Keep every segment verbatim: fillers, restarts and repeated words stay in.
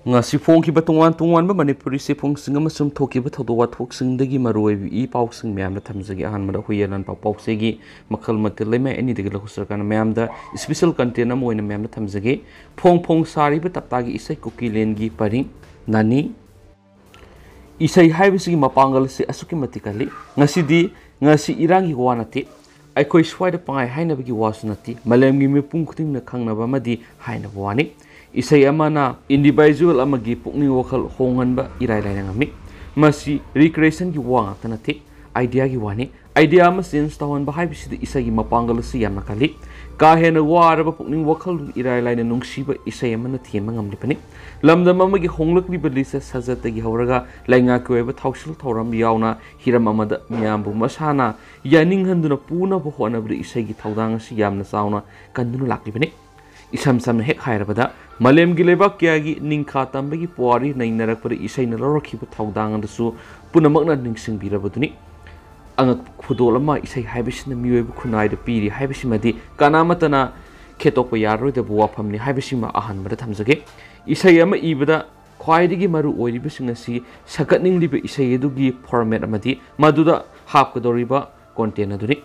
ꯉꯁꯤ ꯐꯣꯡꯈꯤꯕ ꯇꯣꯉꯥꯟ ꯇꯣꯉꯥꯟꯕ ꯃꯅꯤꯄꯨꯔꯤ ꯆꯦꯐꯣꯡꯁꯤꯡ ꯑꯃꯁꯨꯡ ꯊꯣꯛꯈꯤꯕ ꯊꯧꯗꯣꯛ ꯋꯥꯊꯣꯛꯁꯤꯡꯗꯒꯤ ꯃꯔꯨꯑꯣꯏꯕ ꯏ ꯄꯥꯎꯁꯤꯡ ꯃꯌꯥꯝꯅ ꯊꯝꯖꯒꯦ꯫ ꯑꯍꯥꯟꯕꯗ ꯍꯨꯏꯌꯦꯟ ꯂꯥꯟꯄꯥꯎ ꯄꯥꯎꯆꯦꯒꯤ ꯃꯈꯜ ꯃꯊꯦꯜ ꯂꯩꯃꯥꯏ ꯑꯅꯤꯗꯒꯤ ꯂꯧꯊꯣꯛꯆꯔꯀꯥꯟꯗ ꯃꯌꯥꯝꯗ special content ꯑꯃ ꯑꯣꯏꯅ ꯃꯌꯥꯝꯗ ꯊꯝꯖꯒꯦ꯫ ꯐꯣꯡ ꯐꯣꯡ ꯁꯥꯔꯤꯕ ꯇꯞꯇꯥꯒꯤ ꯏꯁꯩ ꯀꯨꯀꯤꯂꯦꯟꯒꯤ ꯄꯔꯤꯡ ꯅꯥꯅꯤ꯫ ꯏꯁꯩ ꯍꯥꯏꯕꯁꯤꯒꯤ ꯃꯄꯥꯡꯒꯜ ꯑꯁꯤ ꯑꯁꯨꯛꯀꯤ ꯃꯇꯤꯛ ꯀꯜꯂꯤ꯫ ꯉꯁꯤꯗꯤ, ꯉꯁꯤ ꯏꯔꯥꯡꯒꯤ ꯋꯥ ꯅꯠꯇꯦ, ꯑꯩꯈꯣꯏ ꯁ꯭ꯋꯥꯏꯗ ꯄꯪꯍꯥꯏ ꯍꯥꯏꯅꯕꯒꯤ ꯋꯥꯁꯨ ꯅꯠꯇꯦ, ꯃꯥꯂꯦꯝꯒꯤ ꯃꯤꯄꯨꯝ ꯈꯨꯗꯤꯡꯅ ꯈꯪꯅꯕ ꯑꯃꯗꯤ ꯍꯥꯏꯅꯕ ꯋꯥꯅꯤ꯫ ꯏꯁꯩ ꯑꯃꯅ individual ꯑꯃꯒꯤ ꯄꯨꯛꯅꯤꯡ ꯋꯥꯈꯜ ꯍꯣꯡꯍꯟꯕ ꯏꯔꯥꯏ ꯂꯥꯏꯅ ꯉꯝꯃꯤ꯫ ꯃꯁꯤ recreationꯒꯤ ꯋꯥ ꯉꯥꯛꯇ ꯅꯠꯇꯦ, ideaꯒꯤ ꯋꯥꯅꯤ꯫ Idea ꯑꯃ change ꯇꯧꯍꯟꯕ ꯍꯥꯏꯕꯁꯤꯗ ꯏꯁꯩꯒꯤ ꯃꯄꯥꯡꯒꯜ ꯑꯁꯤ ꯌꯥꯝꯅ ꯀꯜꯂꯤ꯫ ꯀꯥ ꯍꯦꯟꯅ ꯋꯥꯔꯕ ꯄꯨꯛꯅꯤꯡ ꯋꯥꯈꯜꯗꯨ ꯏꯔꯥꯏ ꯂꯥꯏꯅ ꯅꯨꯡꯁꯤꯕ ꯏꯁꯩ ꯑꯃꯅ ꯊꯦꯝꯕ ꯉꯝꯂꯤꯕꯅꯤ꯫ ꯂꯝꯗꯝ ꯑꯃꯒꯤ ꯍꯣꯡꯂꯛꯂꯤꯕ ꯂꯤꯆꯠ ꯁꯥꯖꯠꯇꯒꯤ ꯍꯧꯔꯒ ꯂꯩꯉꯥꯛꯀꯤ ꯑꯣꯏꯕ ꯊꯧꯁꯤꯜ ꯊꯧꯔꯝ ꯌꯥꯎꯅ ꯍꯤꯔꯝ ꯑꯃꯗ ꯃꯤꯌꯥꯝꯕꯨ ꯃꯁꯥꯅ ꯌꯥꯅꯤꯡꯍꯟꯗꯨꯅ ꯄꯨꯅꯕ ꯍꯣꯠꯅꯕꯗ ꯏꯁꯩꯒꯤ ꯊꯧꯗꯥꯡ ꯑꯁꯤ ꯌꯥꯝꯅ ꯆꯥꯎꯅ ꯀꯟꯗꯨꯅ ꯂꯥꯛꯂꯤꯕꯅꯤ꯫ ꯏꯁꯝ ꯁꯝꯅ ꯍꯦꯛ ꯍꯥꯏꯔꯕꯗ, ꯃꯥꯂꯦꯝꯒꯤ ꯂꯩꯕꯥꯛ ꯀꯌꯥꯒꯤ ꯅꯤꯡꯈꯥ ꯇꯝꯕꯒꯤ ꯄꯨꯋꯥꯔꯤ ꯅꯩꯅꯔꯛꯄꯗ ꯏꯁꯩꯅ ꯂꯧꯔꯛꯈꯤꯕ ꯊꯧꯗꯥꯡ ꯑꯗꯨꯁꯨ ꯄꯨꯝꯅꯃꯛꯅ ꯅꯤꯡꯁꯤꯡꯕꯤꯔꯕꯗꯨꯅꯤ꯫ ꯑꯉꯛꯄ ꯈꯨꯗꯣꯜ ꯑꯃ ꯏꯁꯩ ꯍꯥꯏꯕꯁꯤꯅ ꯃꯤꯑꯣꯏꯕ ꯈꯨꯟꯅꯥꯏꯗ ꯄꯤꯔꯤ ꯍꯥꯏꯕꯁꯤꯃꯗꯤ ꯀꯅꯥꯃꯠꯇꯅ ꯈꯦꯠꯇꯣꯛꯄ ꯌꯥꯔꯔꯣꯏꯗꯕ ꯋꯥꯐꯝꯅꯤ ꯍꯥꯏꯕꯁꯤꯃ ꯑꯍꯥꯟꯕꯗ ꯊꯝꯖꯒꯦ꯫ ꯏꯁꯩ ꯑꯃ ꯏꯕꯗ ꯈ꯭ꯋꯥꯏꯗꯒꯤ ꯃꯔꯨ ꯑꯣꯏꯔꯤꯕꯁꯤꯡ ꯑꯁꯤ ꯁꯛꯀꯠꯅꯤꯡꯂꯤꯕ ꯏꯁꯩ ꯑꯗꯨꯒꯤ format ꯑꯃꯗꯤ ꯃꯗꯨꯗ ꯍꯥꯞꯀꯗꯧꯔꯤꯕ content ꯑꯗꯨꯅꯤ꯫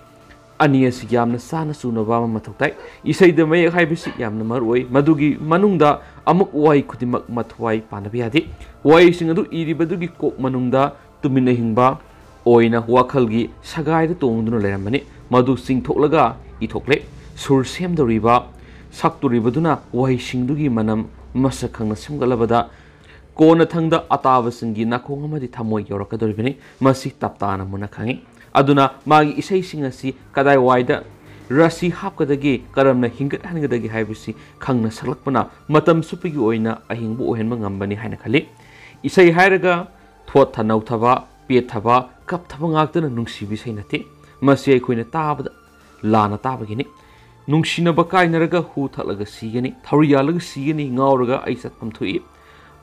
ꯑꯅꯤ ꯑꯁꯤ ꯌꯥꯝꯅ ꯆꯥꯅ ꯆꯨꯅꯕ ꯑꯃ ꯃꯊꯧ ꯇꯥꯏ꯫ ꯏꯁꯩꯗ ꯃꯌꯦꯛ ꯍꯥꯏꯕꯁꯤ ꯌꯥꯝꯅ ꯃꯔꯨ ꯑꯣꯏ꯫ ꯃꯗꯨꯒꯤ ꯃꯅꯨꯡꯗ ꯑꯃꯨꯛ ꯋꯥꯍꯩ ꯈꯨꯗꯤꯡꯃꯛ ꯃꯊ꯭ꯋꯥꯏ ꯄꯥꯟꯗꯕ ꯌꯥꯗꯦ꯫ ꯋꯥꯍꯩꯁꯤꯡ ꯑꯗꯨ ꯏꯔꯤꯕꯗꯨꯒꯤ ꯀꯣꯛ ꯃꯅꯨꯡꯗ ꯇꯨꯃꯤꯟ ꯑꯍꯤꯡꯕ ꯑꯣꯏꯅ ꯋꯥꯈꯜꯒꯤ ꯁꯒꯥꯏꯗ ꯇꯣꯡꯗꯨꯅ ꯂꯩꯔꯝꯕꯅꯤ꯫ ꯃꯗꯨ ꯆꯤꯡꯊꯣꯛꯂꯒ ꯏꯊꯣꯛꯂꯦ꯫ ꯁꯨꯔ ꯁꯦꯝꯗꯧꯔꯤꯕ ꯁꯛꯇꯣꯔꯤꯕꯗꯨꯅ ꯋꯥꯍꯩꯁꯤꯡꯗꯨꯒꯤ ꯃꯅꯝ ꯃꯁꯛ ꯈꯪꯅ ꯁꯦꯝꯒꯠꯂꯕꯗ ꯀꯣꯟꯅꯊꯪꯗ ꯑꯇꯥꯕꯁꯤꯡꯒꯤ ꯅꯥꯀꯣꯡ ꯑꯃꯗꯤ ꯊꯃꯣꯏ ꯌꯧꯔꯛꯀꯗꯧꯔꯤꯕꯅꯤ꯫ ꯃꯁꯤ ꯇꯞꯇꯥꯅ ꯃꯨꯟꯅ ꯈꯪꯏ꯫ ꯑꯗꯨꯅ ꯃꯥꯒꯤ ꯏꯁꯩꯁꯤꯡ ꯑꯁꯤ ꯀꯗꯥꯏꯋꯥꯏꯗ ꯔꯁꯤ ꯍꯥꯞꯀꯗꯒꯦ, ꯀꯔꯝꯅ ꯍꯤꯡꯒꯠꯍꯟꯒꯗꯒꯦ ꯍꯥꯏꯕꯁꯤ ꯈꯪꯅ ꯁꯛꯂꯛꯄꯅ ꯃꯇꯝ ꯆꯨꯞꯄꯒꯤ ꯑꯣꯏꯅ ꯑꯍꯤꯡꯕ ꯑꯣꯏꯍꯟꯕ ꯉꯝꯕꯅꯤ ꯍꯥꯏꯅ ꯈꯜꯂꯤ꯫ ꯏꯁꯩ ꯍꯥꯏꯔꯒ ꯊꯣꯠ ꯊꯅꯧꯊꯕ, ꯄꯦꯠꯊꯕ, ꯀꯞꯊꯕ ꯉꯥꯛꯇꯅ ꯅꯨꯡꯁꯤꯕ ꯏꯁꯩ ꯅꯠꯇꯦ꯫ ꯃꯁꯤ ꯑꯩꯈꯣꯏꯅ ꯇꯥꯕꯗ ꯂꯥꯟꯅ ꯇꯥꯕꯒꯤꯅꯤ꯫ ꯅꯨꯡꯁꯤꯅꯕ ꯀꯥꯏꯅꯔꯒ ꯍꯨ ꯊꯛꯂꯒ ꯁꯤꯒꯅꯤ, ꯊꯧꯔꯤ ꯌꯥꯜꯂꯒ ꯁꯤꯒꯅꯤ, ꯉꯥꯎꯔꯒ ꯑꯩ ꯆꯠꯐꯝ ꯊꯣꯛꯏ꯫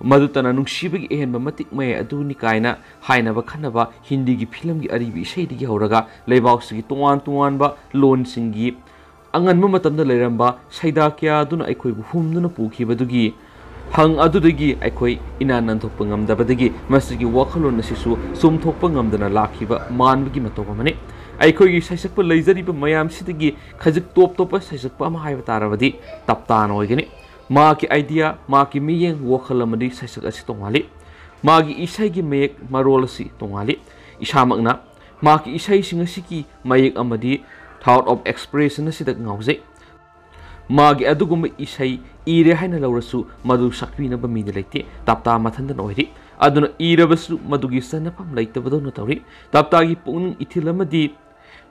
ꯃꯗꯨꯇꯅ ꯅꯨꯡꯁꯤꯕꯒꯤ ꯑꯍꯦꯟꯕ ꯃꯇꯤꯛ ꯃꯌꯥꯏ ꯑꯗꯨꯅꯤ ꯀꯥꯏꯅ ꯍꯥꯏꯅꯕ ꯈꯟꯅꯕ ꯍꯤꯟꯗꯤꯒꯤ ꯐꯤꯂꯝꯒꯤ ꯑꯔꯤꯕ ꯏꯁꯩꯗꯒꯤ ꯍꯧꯔꯒ ꯂꯩꯕꯥꯛꯁꯤꯒꯤ ꯇꯣꯉꯥꯟ ꯇꯣꯉꯥꯟꯕ ꯂꯣꯟꯁꯤꯡꯒꯤ ꯑꯉꯟꯕ ꯃꯇꯝꯗ ꯂꯩꯔꯝꯕ ꯁꯩꯗꯥ ꯀꯌꯥ ꯑꯗꯨꯅ ꯑꯩꯈꯣꯏꯕꯨ ꯍꯨꯝꯗꯨꯅ ꯄꯨꯈꯤꯕꯗꯨꯒꯤ ꯐꯪ ꯑꯗꯨꯗꯒꯤ ꯑꯩꯈꯣꯏ ꯏꯅꯥꯟ ꯅꯥꯟꯊꯣꯛꯄ ꯉꯝꯗꯕꯗꯒꯤ ꯃꯁꯤꯒꯤ ꯋꯥꯈꯜꯂꯣꯟ ꯑꯁꯤꯁꯨ ꯆꯨꯝꯊꯣꯛꯄ ꯉꯝꯗꯅ ꯂꯥꯛꯈꯤꯕ ꯃꯥꯟꯕꯒꯤ ꯃꯇꯧ ꯑꯃꯅꯤ꯫ ꯑꯩꯈꯣꯏꯒꯤ ꯁꯩꯁꯛꯄ ꯂꯩꯖꯔꯤꯕ ꯃꯌꯥꯝꯁꯤꯗꯒꯤ ꯈꯖꯤꯛ ꯇꯣꯞ ꯇꯣꯞꯄ ꯁꯩꯁꯛꯄ ꯑꯃ ꯍꯥꯏꯕ ꯇꯥꯔꯕꯗꯤ ꯇꯞꯇꯥꯅ ꯑꯣꯏꯒꯅꯤ꯫ ꯃꯍꯥꯛꯀꯤ idea, ꯃꯍꯥꯛꯀꯤ ꯃꯤꯠꯌꯦꯡ, ꯋꯥꯈꯜ ꯑꯃꯗꯤ ꯁꯩꯁꯛ ꯑꯁꯤ ꯇꯣꯉꯥꯜꯂꯤ꯫ ꯃꯥꯒꯤ ꯏꯁꯩꯒꯤ ꯃꯌꯦꯛ ꯃꯔꯣꯜ ꯑꯁꯤ ꯇꯣꯉꯥꯜꯂꯤ꯫ ꯏꯁꯥꯃꯛꯅ ꯃꯍꯥꯛꯀꯤ ꯏꯁꯩꯁꯤꯡ ꯑꯁꯤꯒꯤ ꯃꯌꯦꯛ ꯑꯃꯗꯤ thought of expression ꯑꯁꯤꯗ ꯉꯥꯎꯖꯩ꯫ ꯃꯥꯒꯤ ꯑꯗꯨꯒꯨꯝꯕ ꯏꯁꯩ ꯏꯔꯦ ꯍꯥꯏꯅ ꯂꯧꯔꯁꯨ ꯃꯗꯨ ꯁꯛꯄꯤꯅꯕ ꯃꯤꯗꯤ ꯂꯩꯇꯦ꯫ ꯇꯞꯇꯥ ꯃꯊꯟꯇꯅ ꯑꯣꯏꯔꯤ꯫ ꯑꯗꯨꯅ ꯏꯔꯕꯁꯨ ꯃꯗꯨꯒꯤ ꯆꯟꯅꯐꯝ ꯂꯩꯇꯕꯗꯧꯅ ꯇꯧꯔꯤ꯫ ꯇꯞꯇꯥꯒꯤ ꯄꯨꯛꯅꯤꯡ ꯏꯊꯤꯜ ꯑꯃꯗꯤ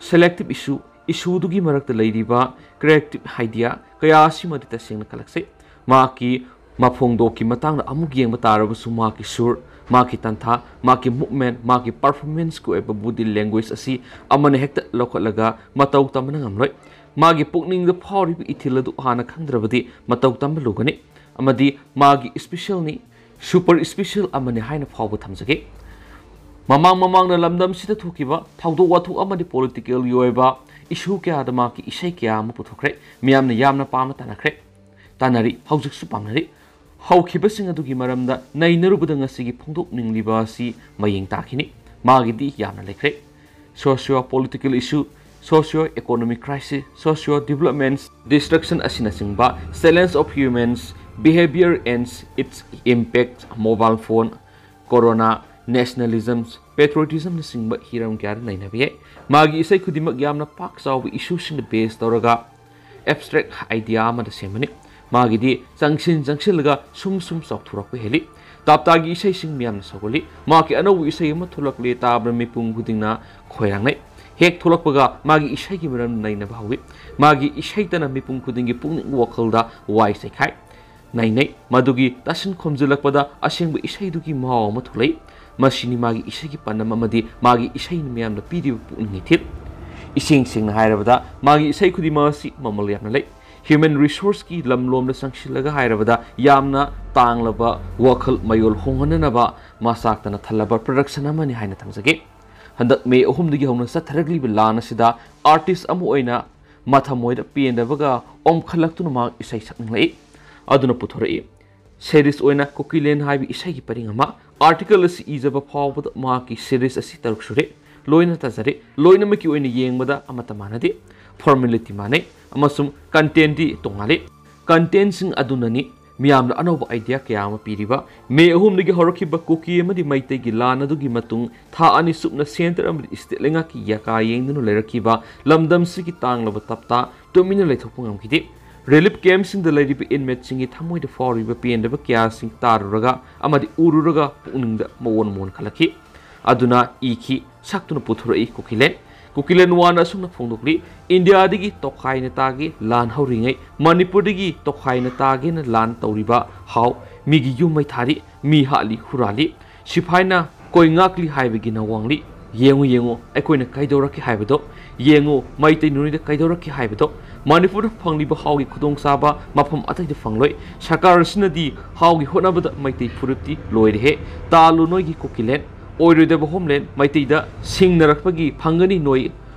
selective issue, issue ꯗꯨꯒꯤ ꯃꯔꯛꯇ ꯂꯩꯔꯤꯕ creative idea ꯀꯌꯥ ꯑꯁꯤꯃꯗꯤ ꯇꯁꯦꯡꯅ ꯀꯜꯂꯛꯆꯩ꯫ ꯃꯍꯥꯛꯀꯤ ꯃꯐꯣꯡꯗꯣꯛꯀꯤ ꯃꯇꯥꯡꯗ ꯑꯃꯨꯛ ꯌꯦꯡꯕ ꯇꯥꯔꯕꯁꯨ ꯃꯍꯥꯛꯀꯤ ꯁꯨꯔ, ꯃꯍꯥꯛꯀꯤ ꯇꯟꯊꯥ, ꯃꯍꯥꯛꯀꯤ movement, ꯃꯍꯥꯛꯀꯤ performance ꯀꯤ ꯑꯣꯏꯕ body language ꯑꯁꯤ ꯑꯃꯅ ꯍꯦꯛꯇ ꯂꯧꯈꯠꯂꯒ ꯃꯇꯧ ꯇꯝꯕꯅ ꯉꯝꯂꯣꯏ꯫ ꯃꯥꯒꯤ ꯄꯨꯛꯅꯤꯡꯗ ꯐꯥꯎꯔꯤꯕ ꯏꯊꯤꯜ ꯑꯗꯨ ꯍꯥꯟꯅ ꯈꯪꯗ꯭ꯔꯕꯗꯤ ꯃꯇꯧ ꯇꯝꯕ ꯂꯨꯒꯅꯤ, ꯑꯃꯗꯤ ꯃꯥꯒꯤ special ꯅꯤ, super special ꯑꯃꯅꯤ ꯍꯥꯏꯅ ꯐꯥꯎꯕ ꯊꯝꯖꯒꯦ꯫ ꯃꯃꯥꯡ ꯃꯃꯥꯡꯗ ꯂꯝꯗꯝꯁꯤꯗ ꯊꯣꯛꯈꯤꯕ ꯊꯧꯗꯣꯛ ꯋꯥꯊꯣꯛ ꯑꯃꯗꯤ political ꯒꯤ ꯑꯣꯏꯕ issue ꯀꯌꯥꯗ ꯃꯍꯥꯛꯀꯤ ꯏꯁꯩ ꯀꯌꯥ ꯑꯃ ꯄꯨꯊꯣꯛꯈ꯭ꯔꯦ꯫ ꯃꯤꯌꯥꯝꯅ ꯌꯥꯝꯅ ꯄꯥꯝꯅ ꯇꯥꯅꯈ꯭ꯔꯦ, ꯇꯥꯅꯔꯤ, ꯍꯧꯖꯤꯛꯁꯨ ꯄꯥꯝꯅꯔꯤ꯫ ꯍꯧꯈꯤꯕꯁꯤꯡ ꯑꯗꯨꯒꯤ ꯃꯔꯝꯗ ꯅꯩꯅꯔꯨꯕꯗ ꯉꯁꯤꯒꯤ ꯐꯣꯡꯗꯣꯛꯅꯤꯡꯂꯤꯕ ꯑꯁꯤ ꯃꯌꯦꯡ ꯇꯥꯈꯤꯅꯤ꯫ ꯃꯥꯒꯤꯗꯤ ꯌꯥꯝꯅ ꯂꯩꯈ꯭ꯔꯦ꯫ Socio political issue, socio economic crisis, socio development destruction ꯑꯁꯤꯅꯆꯤꯡꯕ challenge of humans behavior and its impact, mobile phone, corona, nationalism, patriotism ꯅꯆꯤꯡꯕ ꯍꯤꯔꯝ ꯀꯌꯥꯗ ꯅꯩꯅꯕ ꯌꯥꯏ꯫ ꯃꯥꯒꯤ ꯏꯁꯩ ꯈꯨꯗꯤꯡꯃꯛ ꯌꯥꯝꯅ ꯄꯥꯛ ꯆꯥꯎꯕ issue ꯁꯤꯡꯗ base ꯇꯧꯔꯒ abstract idea ꯑꯃꯗ ꯁꯦꯝꯕꯅꯤ꯫ ꯃꯥꯒꯤꯗꯤ ꯆꯪꯁꯤꯟ ꯆꯪꯁꯤꯜꯂꯒ ꯁꯨꯝ ꯁꯨꯝ ꯆꯥꯎꯊꯣꯔꯛꯄ ꯍꯦꯜꯂꯤ꯫ ꯇꯞꯇꯥꯒꯤ ꯏꯁꯩꯁꯤꯡ ꯃꯤꯌꯥꯝꯅ ꯁꯧꯒꯠꯂꯤ꯫ ꯃꯍꯥꯛꯀꯤ ꯑꯅꯧꯕ ꯏꯁꯩ ꯑꯃ ꯊꯣꯛꯂꯛꯂꯦ ꯇꯥꯕꯗ ꯃꯤꯄꯨꯝ ꯈꯨꯗꯤꯡꯅ ꯈꯣꯏꯔꯥꯡꯅꯩ꯫ ꯍꯦꯛ ꯊꯣꯛꯂꯛꯄꯒ ꯃꯥꯒꯤ ꯏꯁꯩꯒꯤ ꯃꯔꯝꯗ ꯅꯩꯅꯕ ꯍꯧꯏ꯫ ꯃꯥꯒꯤ ꯏꯁꯩꯇꯅ ꯃꯤꯄꯨꯝ ꯈꯨꯗꯤꯡꯒꯤ ꯄꯨꯛꯅꯤꯡ ꯋꯥꯈꯜꯗ ꯋꯥꯏ ꯆꯩꯈꯥꯏ꯫ ꯅꯩꯅꯩ꯫ ꯃꯗꯨꯒꯤ ꯇꯥꯁꯤꯟ ꯈꯣꯝꯖꯤꯜꯂꯛꯄꯗ ꯑꯁꯦꯡꯕ ꯏꯁꯩꯗꯨꯒꯤ ꯃꯍꯥꯎ ꯑꯃ ꯊꯣꯛꯂꯛꯏ꯫ ꯃꯁꯤꯅꯤ ꯃꯥꯒꯤ ꯏꯁꯩꯒꯤ ꯄꯥꯟꯗꯝ ꯑꯃꯗꯤ ꯃꯥꯒꯤ ꯏꯁꯩꯅ ꯃꯤꯌꯥꯝꯗ ꯄꯤꯔꯤꯕ ꯄꯨꯛꯅꯤꯡ ꯏꯊꯤꯜ꯫ ꯏꯁꯦꯡ ꯁꯦꯡꯅ ꯍꯥꯏꯔꯕꯗ, ꯃꯥꯒꯤ ꯏꯁꯩ ꯈꯨꯗꯤꯡꯃꯛ ꯑꯁꯤ ꯃꯃꯜ ꯌꯥꯝꯅ ꯂꯩ꯫ Human resource ꯀꯤ ꯂꯝꯂꯣꯝꯗ ꯆꯪꯁꯤꯜꯂꯒ ꯍꯥꯏꯔꯕꯗ, ꯌꯥꯝꯅ ꯇꯥꯡꯂꯕ ꯋꯥꯈꯜ ꯃꯌꯣꯜ ꯍꯣꯡꯍꯟꯅꯅꯕ ꯃꯆꯥꯛꯇꯅ ꯊꯜꯂꯕ production ꯑꯃꯅꯤ ꯍꯥꯏꯅ ꯊꯝꯖꯒꯦ꯫ ꯍꯟꯗꯛ ꯃꯦ ꯑꯍꯨꯝꯗꯒꯤ ꯍꯧꯅ ꯆꯠꯊꯔꯛꯂꯤꯕ ꯂꯥꯟ ꯑꯁꯤꯗ artist ꯑꯃ ꯑꯣꯏꯅ ꯃꯊꯃꯣꯏꯗ ꯄꯦꯟꯗꯕꯒ ꯑꯣꯝꯈꯠꯂꯛꯇꯨꯅ ꯃꯍꯥꯛ ꯏꯁꯩ ꯁꯛꯅꯤꯡꯂꯛꯏ꯫ ꯑꯗꯨꯅ ꯄꯨꯊꯣꯔꯛꯏ꯫ ꯁꯦꯔꯤꯁ ꯑꯣꯏꯅ ꯀꯨꯀꯤꯂꯦꯟ ꯍꯥꯏꯕ ꯏꯁꯩꯒꯤ ꯄꯔꯤꯡ ꯑꯃ꯫ ꯑꯥꯔꯇꯤꯀꯜ ꯑꯁꯤ ꯏꯖꯕ ꯐꯥꯎꯕꯗ ꯃꯍꯥꯛꯀꯤ ꯁꯦꯔꯤꯁ ꯑꯁꯤ ꯇꯔꯨꯛ ꯁꯨꯔꯦ꯫ ꯂꯣꯏꯅ ꯇꯥꯖꯔꯦ꯫ ꯂꯣꯏꯅꯃꯛꯀꯤ ꯑꯣꯏꯅ ꯌꯦꯡꯕꯗ ꯑꯃꯠꯇ ꯃꯥꯟꯅꯗꯦ꯫ ꯐꯣꯔꯃꯦꯂꯤꯇꯤ ꯃꯥꯟꯅꯩ ꯑꯃꯁꯨꯡ ꯀꯟꯇꯦꯟꯗꯤ ꯇꯣꯉꯥꯜꯂꯤ꯫ ꯀꯟꯇꯦꯟꯁꯤꯡ ꯑꯗꯨꯅꯅꯤ ꯃꯤꯌꯥꯝꯗ ꯑꯅꯧꯕ ꯑꯥꯏꯗꯤꯌꯥ ꯀꯌꯥ ꯑꯃ ꯄꯤꯔꯤꯕ꯫ ꯃꯦ ꯑꯍꯨꯝꯗꯒꯤ ꯍꯧꯔꯛꯈꯤꯕ ꯀꯨꯀꯤ ꯑꯃꯗꯤ ꯃꯩꯇꯩꯒꯤ ꯂꯥꯟ ꯑꯗꯨꯒꯤ ꯃꯇꯨꯡ ꯊꯥ ꯑꯅꯤ ꯆꯨꯞꯅ ꯁꯦꯟꯇꯔ ꯑꯃꯗꯤ ꯁ꯭ꯇꯦꯠ ꯂꯩꯉꯥꯛꯀꯤ ꯌꯥꯀꯥ ꯌꯦꯡꯗꯨꯅ ꯂꯩꯔꯛꯈꯤꯕ ꯂꯝꯗꯝꯁꯤꯒꯤ ꯇꯥꯡꯂꯕ ꯇꯞꯇꯥ ꯇꯨꯃꯤꯟꯅ ꯂꯩꯊꯣꯛꯄ ꯉꯝꯈꯤꯗꯦ꯫ ꯔꯤꯂꯤꯐ ꯀꯦꯝꯞꯁꯤꯡꯗ ꯂꯩꯔꯤꯕ ꯏꯟꯃꯦꯠꯁꯤꯡꯒꯤ ꯊꯃꯣꯏꯗ ꯐꯥꯎꯔꯤꯕ ꯄꯦꯟꯗꯕ ꯀꯌꯥꯁꯤꯡ ꯇꯥꯔꯨꯔꯒ ꯑꯃꯗꯤ ꯎꯔꯨꯔꯒ ꯄꯨꯛꯅꯤꯡꯗ ꯃꯑꯣꯟ ꯃꯑꯣꯟ ꯈꯜꯂꯛꯈꯤ꯫ ꯑꯗꯨꯅ ꯏꯈꯤ, ꯁꯛꯇꯨꯅ ꯄꯨꯊꯣꯔꯛꯏ ꯀꯨꯀꯤꯂꯦꯟ꯫ ꯀꯨꯀꯤꯂꯦꯟ ꯋꯥꯟ ꯑꯁꯨꯝꯅ ꯐꯣꯡꯗꯣꯛꯂꯤ: ꯏꯟꯗꯤꯌꯥꯗꯒꯤ ꯇꯣꯈꯥꯏꯅ ꯇꯥꯒꯦ ꯂꯥꯟ ꯍꯧꯔꯤꯉꯩ ꯃꯅꯤꯄꯨꯔꯗꯒꯤ ꯇꯣꯈꯥꯏꯅ ꯇꯥꯒꯦꯅ ꯂꯥꯟ ꯇꯧꯔꯤꯕ ꯍꯥꯎ꯫ ꯃꯤꯒꯤ ꯌꯨꯝ ꯃꯩ ꯊꯥꯔꯤ, ꯃꯤ ꯍꯥꯠꯂꯤ, ꯍꯨꯔꯥꯜꯂꯤ꯫ ꯁꯤꯐꯥꯏꯅ ꯀꯣꯏ ꯉꯥꯛꯂꯤ ꯍꯥꯏꯕꯒꯤ ꯅꯋꯥꯡꯂꯤ꯫ ꯌꯦꯡꯉꯨ, ꯌꯦꯡꯉꯨ, ꯑꯩꯈꯣꯏꯅ ꯀꯩꯗꯧꯔꯛꯀꯦ ꯍꯥꯏꯕꯗꯣ꯫ ꯌꯦꯡꯉꯨ, ꯃꯩꯇꯩ ꯅꯣꯏꯗ ꯀꯩꯗꯧꯔꯛꯀꯦ ꯍꯥꯏꯕꯗꯣ꯫ ꯃꯅꯤꯄꯨꯔꯗ ꯐꯪꯂꯤꯕ ꯍꯥꯎꯒꯤ ꯈꯨꯗꯣꯡꯆꯥꯕ ꯃꯐꯝ ꯑꯇꯩꯗ ꯐꯪꯂꯣꯏ꯫ ꯁꯔꯀꯥꯔ ꯑꯁꯤꯅꯗꯤ ꯍꯥꯎꯒꯤ ꯍꯣꯠꯅꯕꯗ ꯃꯩꯇꯩ ꯐꯨꯔꯨꯞꯇꯤ ꯂꯣꯏꯔꯦꯍꯦ꯫ ꯇꯥꯜꯂꯨ ꯅꯣꯏꯒꯤ ꯀꯨꯀꯤꯂꯦꯟ꯫ ꯑꯣꯏꯔꯣꯏꯗꯕ ꯍꯣꯝꯂꯦꯟ ꯃꯩꯇꯩꯗ ꯁꯤꯡꯅꯔꯛꯄꯒꯤ ꯐꯪꯒꯅꯤ ꯅꯣꯏ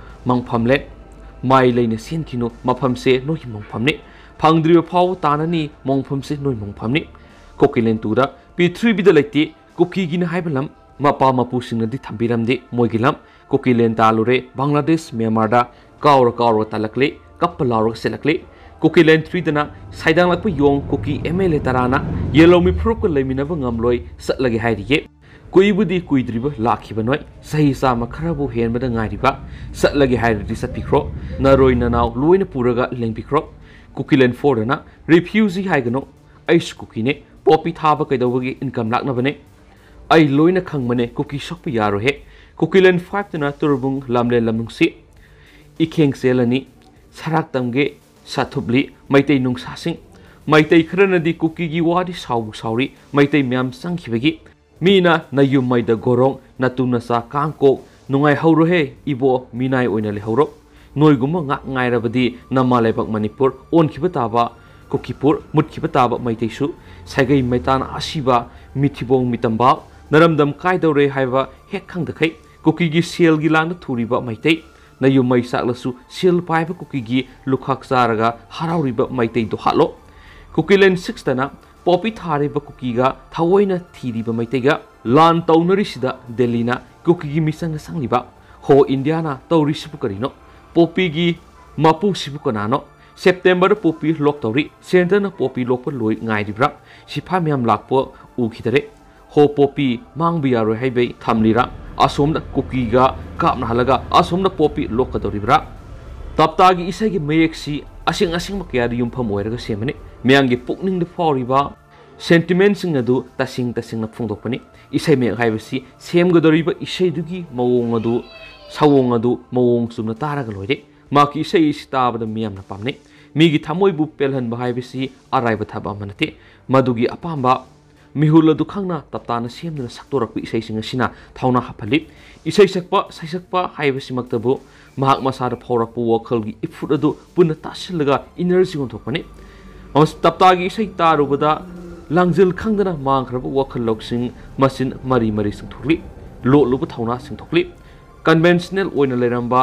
ꯃꯪꯐꯝꯂꯦꯟ꯫ ꯃꯥꯏ ꯂꯩꯅ ꯁꯦꯟꯈꯤꯅꯨ, ꯃꯐꯝꯁꯦ ꯅꯣꯏꯒꯤ ꯃꯪꯐꯝꯅꯤ꯫ ꯐꯪꯗ꯭ꯔꯤꯕ ꯐꯥꯎꯕ ꯇꯥꯅꯅꯤ, ꯃꯪꯐꯝꯁꯦ ꯅꯣꯏ ꯃꯪꯐꯝꯅꯤ꯫ ꯀꯨꯀꯤꯂꯦꯟ ꯇꯨꯗ ꯄ꯭ꯔꯤꯊꯤꯕꯤꯗ ꯂꯩꯇꯦ ꯀꯨꯀꯤꯒꯤꯅꯤ ꯍꯥꯏꯕ ꯂꯝ꯫ ꯃꯄꯥ ꯃꯄꯨꯁꯤꯡꯅꯗꯤ ꯊꯝꯕꯤꯔꯝꯗꯦ ꯃꯣꯏꯒꯤ ꯂꯝ꯫ ꯀꯨꯀꯤꯂꯦꯟ ꯇꯥꯜꯂꯨꯔꯦ ꯕꯪꯒ꯭ꯂꯥꯗꯦꯁ, ꯃ꯭ꯌꯥꯟꯃꯥꯔꯗ꯫ ꯀꯥꯎꯔ ꯀꯥꯎꯔ ꯇꯥꯜꯂꯛꯂꯦ, ꯀꯞꯄ ꯂꯥꯎꯔꯒ ꯆꯦꯜꯂꯛꯂꯦ꯫ ꯀꯨꯀꯤꯂꯦꯟ ꯊ꯭ꯔꯤꯗꯅ ꯁꯥꯏꯗꯥꯡꯂꯛꯄ ꯌꯣꯡ ꯀꯨꯀꯤ ꯑꯦꯝ ꯑꯦꯜ ꯑꯦ ꯇꯔꯥꯅ ꯌꯦꯜꯍꯧꯃꯤ ꯐꯨꯔꯨꯞꯀ ꯂꯩꯃꯤꯟꯅꯕ ꯉꯝꯂꯣꯏ, ꯆꯠꯂꯒꯦ ꯍꯥꯏꯔꯤꯌꯦ꯫ ꯀꯨꯏꯕꯨꯗꯤ ꯀꯨꯏꯗ꯭ꯔꯤꯕ ꯂꯥꯛꯈꯤꯕ ꯅꯣꯏ, ꯆꯍꯤ ꯆꯥꯝꯃ ꯈꯔꯕꯨ ꯍꯦꯟꯕꯗ ꯉꯥꯏꯔꯤꯕ꯫ ꯆꯠꯂꯒꯦ ꯍꯥꯏꯔꯗꯤ ꯆꯠꯄꯤꯈ꯭ꯔꯣ, ꯅꯔꯣꯏ ꯅꯅꯥꯎ ꯂꯣꯏꯅ ꯄꯨꯔꯒ ꯂꯦꯡꯕꯤꯈ꯭ꯔꯣ꯫ ꯀꯨꯀꯤꯂꯦꯟ ꯐꯣꯔꯗꯅ ꯔꯤꯐ꯭ꯌꯨꯖꯤ ꯍꯥꯏꯒꯅꯨ, ꯑꯩꯁꯨ ꯀꯨꯀꯤꯅꯦ, ꯄꯣꯄꯤ ꯊꯥꯕ ꯀꯩꯗꯧꯕꯒꯤ ꯏꯟꯀꯝ ꯂꯥꯛꯅꯕꯅꯦ? ꯑꯩ ꯂꯣꯏꯅ ꯈꯪꯕꯅꯦ, ꯀꯨꯀꯤ ꯁꯣꯛꯄ ꯌꯥꯔꯣꯏꯍꯦ꯫ ꯀꯨꯀꯤꯂꯦꯟ ꯐꯥꯏꯚꯇꯅ ꯇꯨꯔꯕꯨꯡ ꯂꯝꯂꯦꯟ ꯂꯝꯅꯨꯡꯁꯤ ꯏꯈꯦꯡ ꯆꯦꯜꯂꯅꯤ, ꯁꯔꯥꯛ ꯇꯝꯒꯦ ꯁꯥꯊꯨꯞꯂꯤ ꯃꯩꯇꯩ ꯅꯨꯡꯁꯥꯁꯤꯡ꯫ ꯃꯩꯇꯩ ꯈꯔꯅꯗꯤ ꯀꯨꯀꯤꯒꯤ ꯋꯥꯗꯤ ꯁꯥꯎꯕꯨ ꯁꯥꯎꯔꯤ, ꯃꯩꯇꯩ ꯃꯌꯥꯝ ꯆꯪꯈꯤꯕꯒꯤ꯫ ꯃꯤꯅ ꯅꯌꯨꯝ ꯃꯩꯗ ꯒꯣꯔꯣꯡ, ꯅꯇꯨ ꯅꯆꯥ ꯀꯥꯡ ꯀꯣꯛ, ꯅꯨꯡꯉꯥꯏꯍꯧꯔꯣꯍꯦ ꯏꯕꯣ, ꯃꯤꯅꯥꯏ ꯑꯣꯏꯅ ꯂꯩꯍꯧꯔꯣ꯫ ꯅꯣꯏꯒꯨꯝꯕ ꯉꯥꯛ ꯉꯥꯏꯔꯕꯗꯤ ꯅꯃꯥ ꯂꯩꯕꯥꯛ ꯃꯅꯤꯄꯨꯔ ꯑꯣꯟꯈꯤꯕ ꯇꯥꯕ, ꯀꯨꯀꯤꯄꯨꯔ ꯃꯨꯠꯈꯤꯕ ꯇꯥꯕ ꯃꯩꯇꯩꯁꯨ꯫ ꯁꯥꯏꯒꯩ ꯃꯩꯇꯥꯟ ꯑꯁꯤꯕ, ꯃꯤꯊꯤꯕꯣꯡ ꯃꯤꯇꯝꯕꯥ, ꯅꯔꯝꯗꯝ ꯀꯥꯏꯗꯧꯔꯦ ꯍꯥꯏꯕ ꯍꯦꯛ ꯈꯪꯗꯈꯩ ꯀꯨꯀꯤꯒꯤ ꯁꯦꯜꯒꯤ ꯂꯥꯡꯗ ꯊꯨꯔꯤꯕ ꯃꯩꯇꯩ꯫ ꯅꯌꯨꯝ ꯃꯩ ꯆꯥꯛꯂꯁꯨ ꯁꯦꯜ ꯄꯥꯏꯕ ꯀꯨꯀꯤꯒꯤ ꯂꯨꯈꯥꯛ ꯆꯥꯔꯒ ꯍꯔꯥꯎꯔꯤꯕ ꯃꯩꯇꯩꯗꯣ ꯍꯥꯠꯂꯣ꯫ ꯀꯨꯀꯤꯂꯦꯟ ꯁꯤꯛꯁꯇꯅ ꯄꯣꯄꯤ ꯊꯥꯔꯤꯕ ꯀꯨꯀꯤꯒ ꯊꯑꯣꯏꯅ ꯊꯤꯔꯤꯕ ꯃꯩꯇꯩꯒ ꯂꯥꯟ ꯇꯧꯅꯔꯤꯁꯤꯗ ꯗꯦꯜꯂꯤꯅ ꯀꯨꯀꯤꯒꯤ ꯃꯤꯆꯪꯗ ꯆꯪꯂꯤꯕ꯫ ꯍꯣ ꯏꯟꯗꯤꯌꯥꯅ ꯇꯧꯔꯤꯁꯤꯕꯨ ꯀꯔꯤꯅꯣ? ꯄꯣꯄꯤꯒꯤ ꯃꯄꯨꯁꯤꯕꯨ ꯀꯅꯥꯅꯣ? ꯁꯦꯞꯇꯦꯝꯕꯔꯗ ꯄꯣꯄꯤ ꯂꯣꯛ ꯇꯧꯔꯤ꯫ ꯁꯦꯟꯇꯔꯅ ꯄꯣꯄꯤ ꯂꯣꯛꯄ ꯂꯣꯏ ꯉꯥꯏꯔꯤꯕ꯭ꯔꯥ? ꯁꯤꯐꯥꯏ ꯃꯌꯥꯝ ꯂꯥꯛꯄ ꯎꯈꯤꯗꯔꯦ꯫ ꯍꯣ ꯄꯣꯄꯤ ꯃꯥꯡꯕ ꯌꯥꯔꯣꯏ ꯍꯥꯏꯕꯩ ꯊꯝꯂꯤꯔꯥ? ꯑꯁꯣꯝꯗ ꯀꯨꯀꯤꯒ ꯀꯥꯞꯅꯍꯜꯂꯒ ꯑꯁꯣꯝꯗ ꯄꯣꯄꯤ ꯂꯣꯛꯀꯗꯧꯔꯤꯕ꯭ꯔꯥ? ꯇꯞꯇꯥꯒꯤ ꯏꯁꯩꯒꯤ ꯃꯌꯦꯛꯁꯤ ꯑꯁꯦꯡ ꯑꯁꯦꯡꯕ ꯀꯌꯥꯗ ꯌꯨꯝꯐꯝ ꯑꯣꯏꯔꯒ ꯁꯦꯝꯕꯅꯤ꯫ ꯃꯤꯌꯥꯝꯒꯤ ꯄꯨꯛꯅꯤꯡꯗ ꯐꯥꯎꯔꯤꯕ ꯁꯦꯟꯇꯤꯃꯦꯟꯁꯤꯡ ꯑꯗꯨ ꯇꯁꯦꯡ ꯇꯁꯦꯡꯅ ꯐꯣꯡꯗꯣꯛꯄꯅꯤ꯫ ꯏꯁꯩ ꯃꯌꯦꯛ ꯍꯥꯏꯕꯁꯤ ꯁꯦꯝꯒꯗꯧꯔꯤꯕ ꯏꯁꯩꯗꯨꯒꯤ ꯃꯑꯣꯡ ꯑꯗꯨ, ꯁꯑꯣꯡ ꯑꯗꯨ ꯃꯑꯣꯡ ꯆꯨꯝꯅ ꯇꯥꯔꯒ ꯂꯣꯏꯔꯦ꯫ ꯃꯍꯥꯛꯀꯤ ꯏꯁꯩ ꯑꯁꯤ ꯇꯥꯕꯗ ꯃꯤꯌꯥꯝꯅ ꯄꯥꯝꯅꯩ꯫ ꯃꯤꯒꯤ ꯊꯃꯣꯏꯕꯨ ꯄꯦꯜꯍꯟꯕ ꯍꯥꯏꯕꯁꯤ ꯑꯔꯥꯏꯕ ꯊꯕꯛ ꯑꯃ ꯅꯠꯇꯦ꯫ ꯃꯗꯨꯒꯤ ꯑꯄꯥꯝꯕ ꯃꯤꯍꯨꯜ ꯑꯗꯨ ꯈꯪꯅ ꯇꯞꯇꯥꯅ ꯁꯦꯝꯗꯨꯅ ꯁꯛꯇꯣꯔꯛꯄ ꯏꯁꯩꯁꯤꯡ ꯑꯁꯤꯅ ꯊꯧꯅꯥ ꯍꯥꯞꯍꯜꯂꯤ꯫ ꯏꯁꯩ ꯁꯛꯄ, ꯁꯩꯁꯛꯄ ꯍꯥꯏꯕꯁꯤꯃꯛꯇꯕꯨ ꯃꯍꯥꯛ ꯃꯁꯥꯗ ꯐꯥꯎꯔꯛꯄ ꯋꯥꯈꯜꯒꯤ ꯏꯐꯨꯠ ꯑꯗꯨ ꯄꯨꯟꯅ ꯇꯥꯁꯤꯜꯂꯒ ꯏꯅꯔꯖꯤ ꯑꯣꯟꯊꯣꯛꯄꯅꯤ꯫ ꯑꯃꯁꯨꯡ ꯇꯞꯇꯥꯒꯤ ꯏꯁꯩ ꯇꯥꯔꯨꯕꯗ ꯂꯥꯡꯖꯤꯜ ꯈꯪꯗꯅ ꯃꯥꯡꯈ꯭ꯔꯕ ꯋꯥꯈꯜ ꯂꯧꯁꯤꯡ ꯃꯆꯤꯟ ꯃꯔꯤ ꯃꯔꯤ ꯆꯤꯡꯊꯣꯛꯂꯤ꯫ ꯂꯣꯠꯂꯨꯕ ꯊꯧꯅꯥ ꯆꯤꯡꯊꯣꯛꯂꯤ꯫ ꯀꯟꯚꯦꯟꯁꯅꯦꯜ ꯑꯣꯏꯅ ꯂꯩꯔꯝꯕ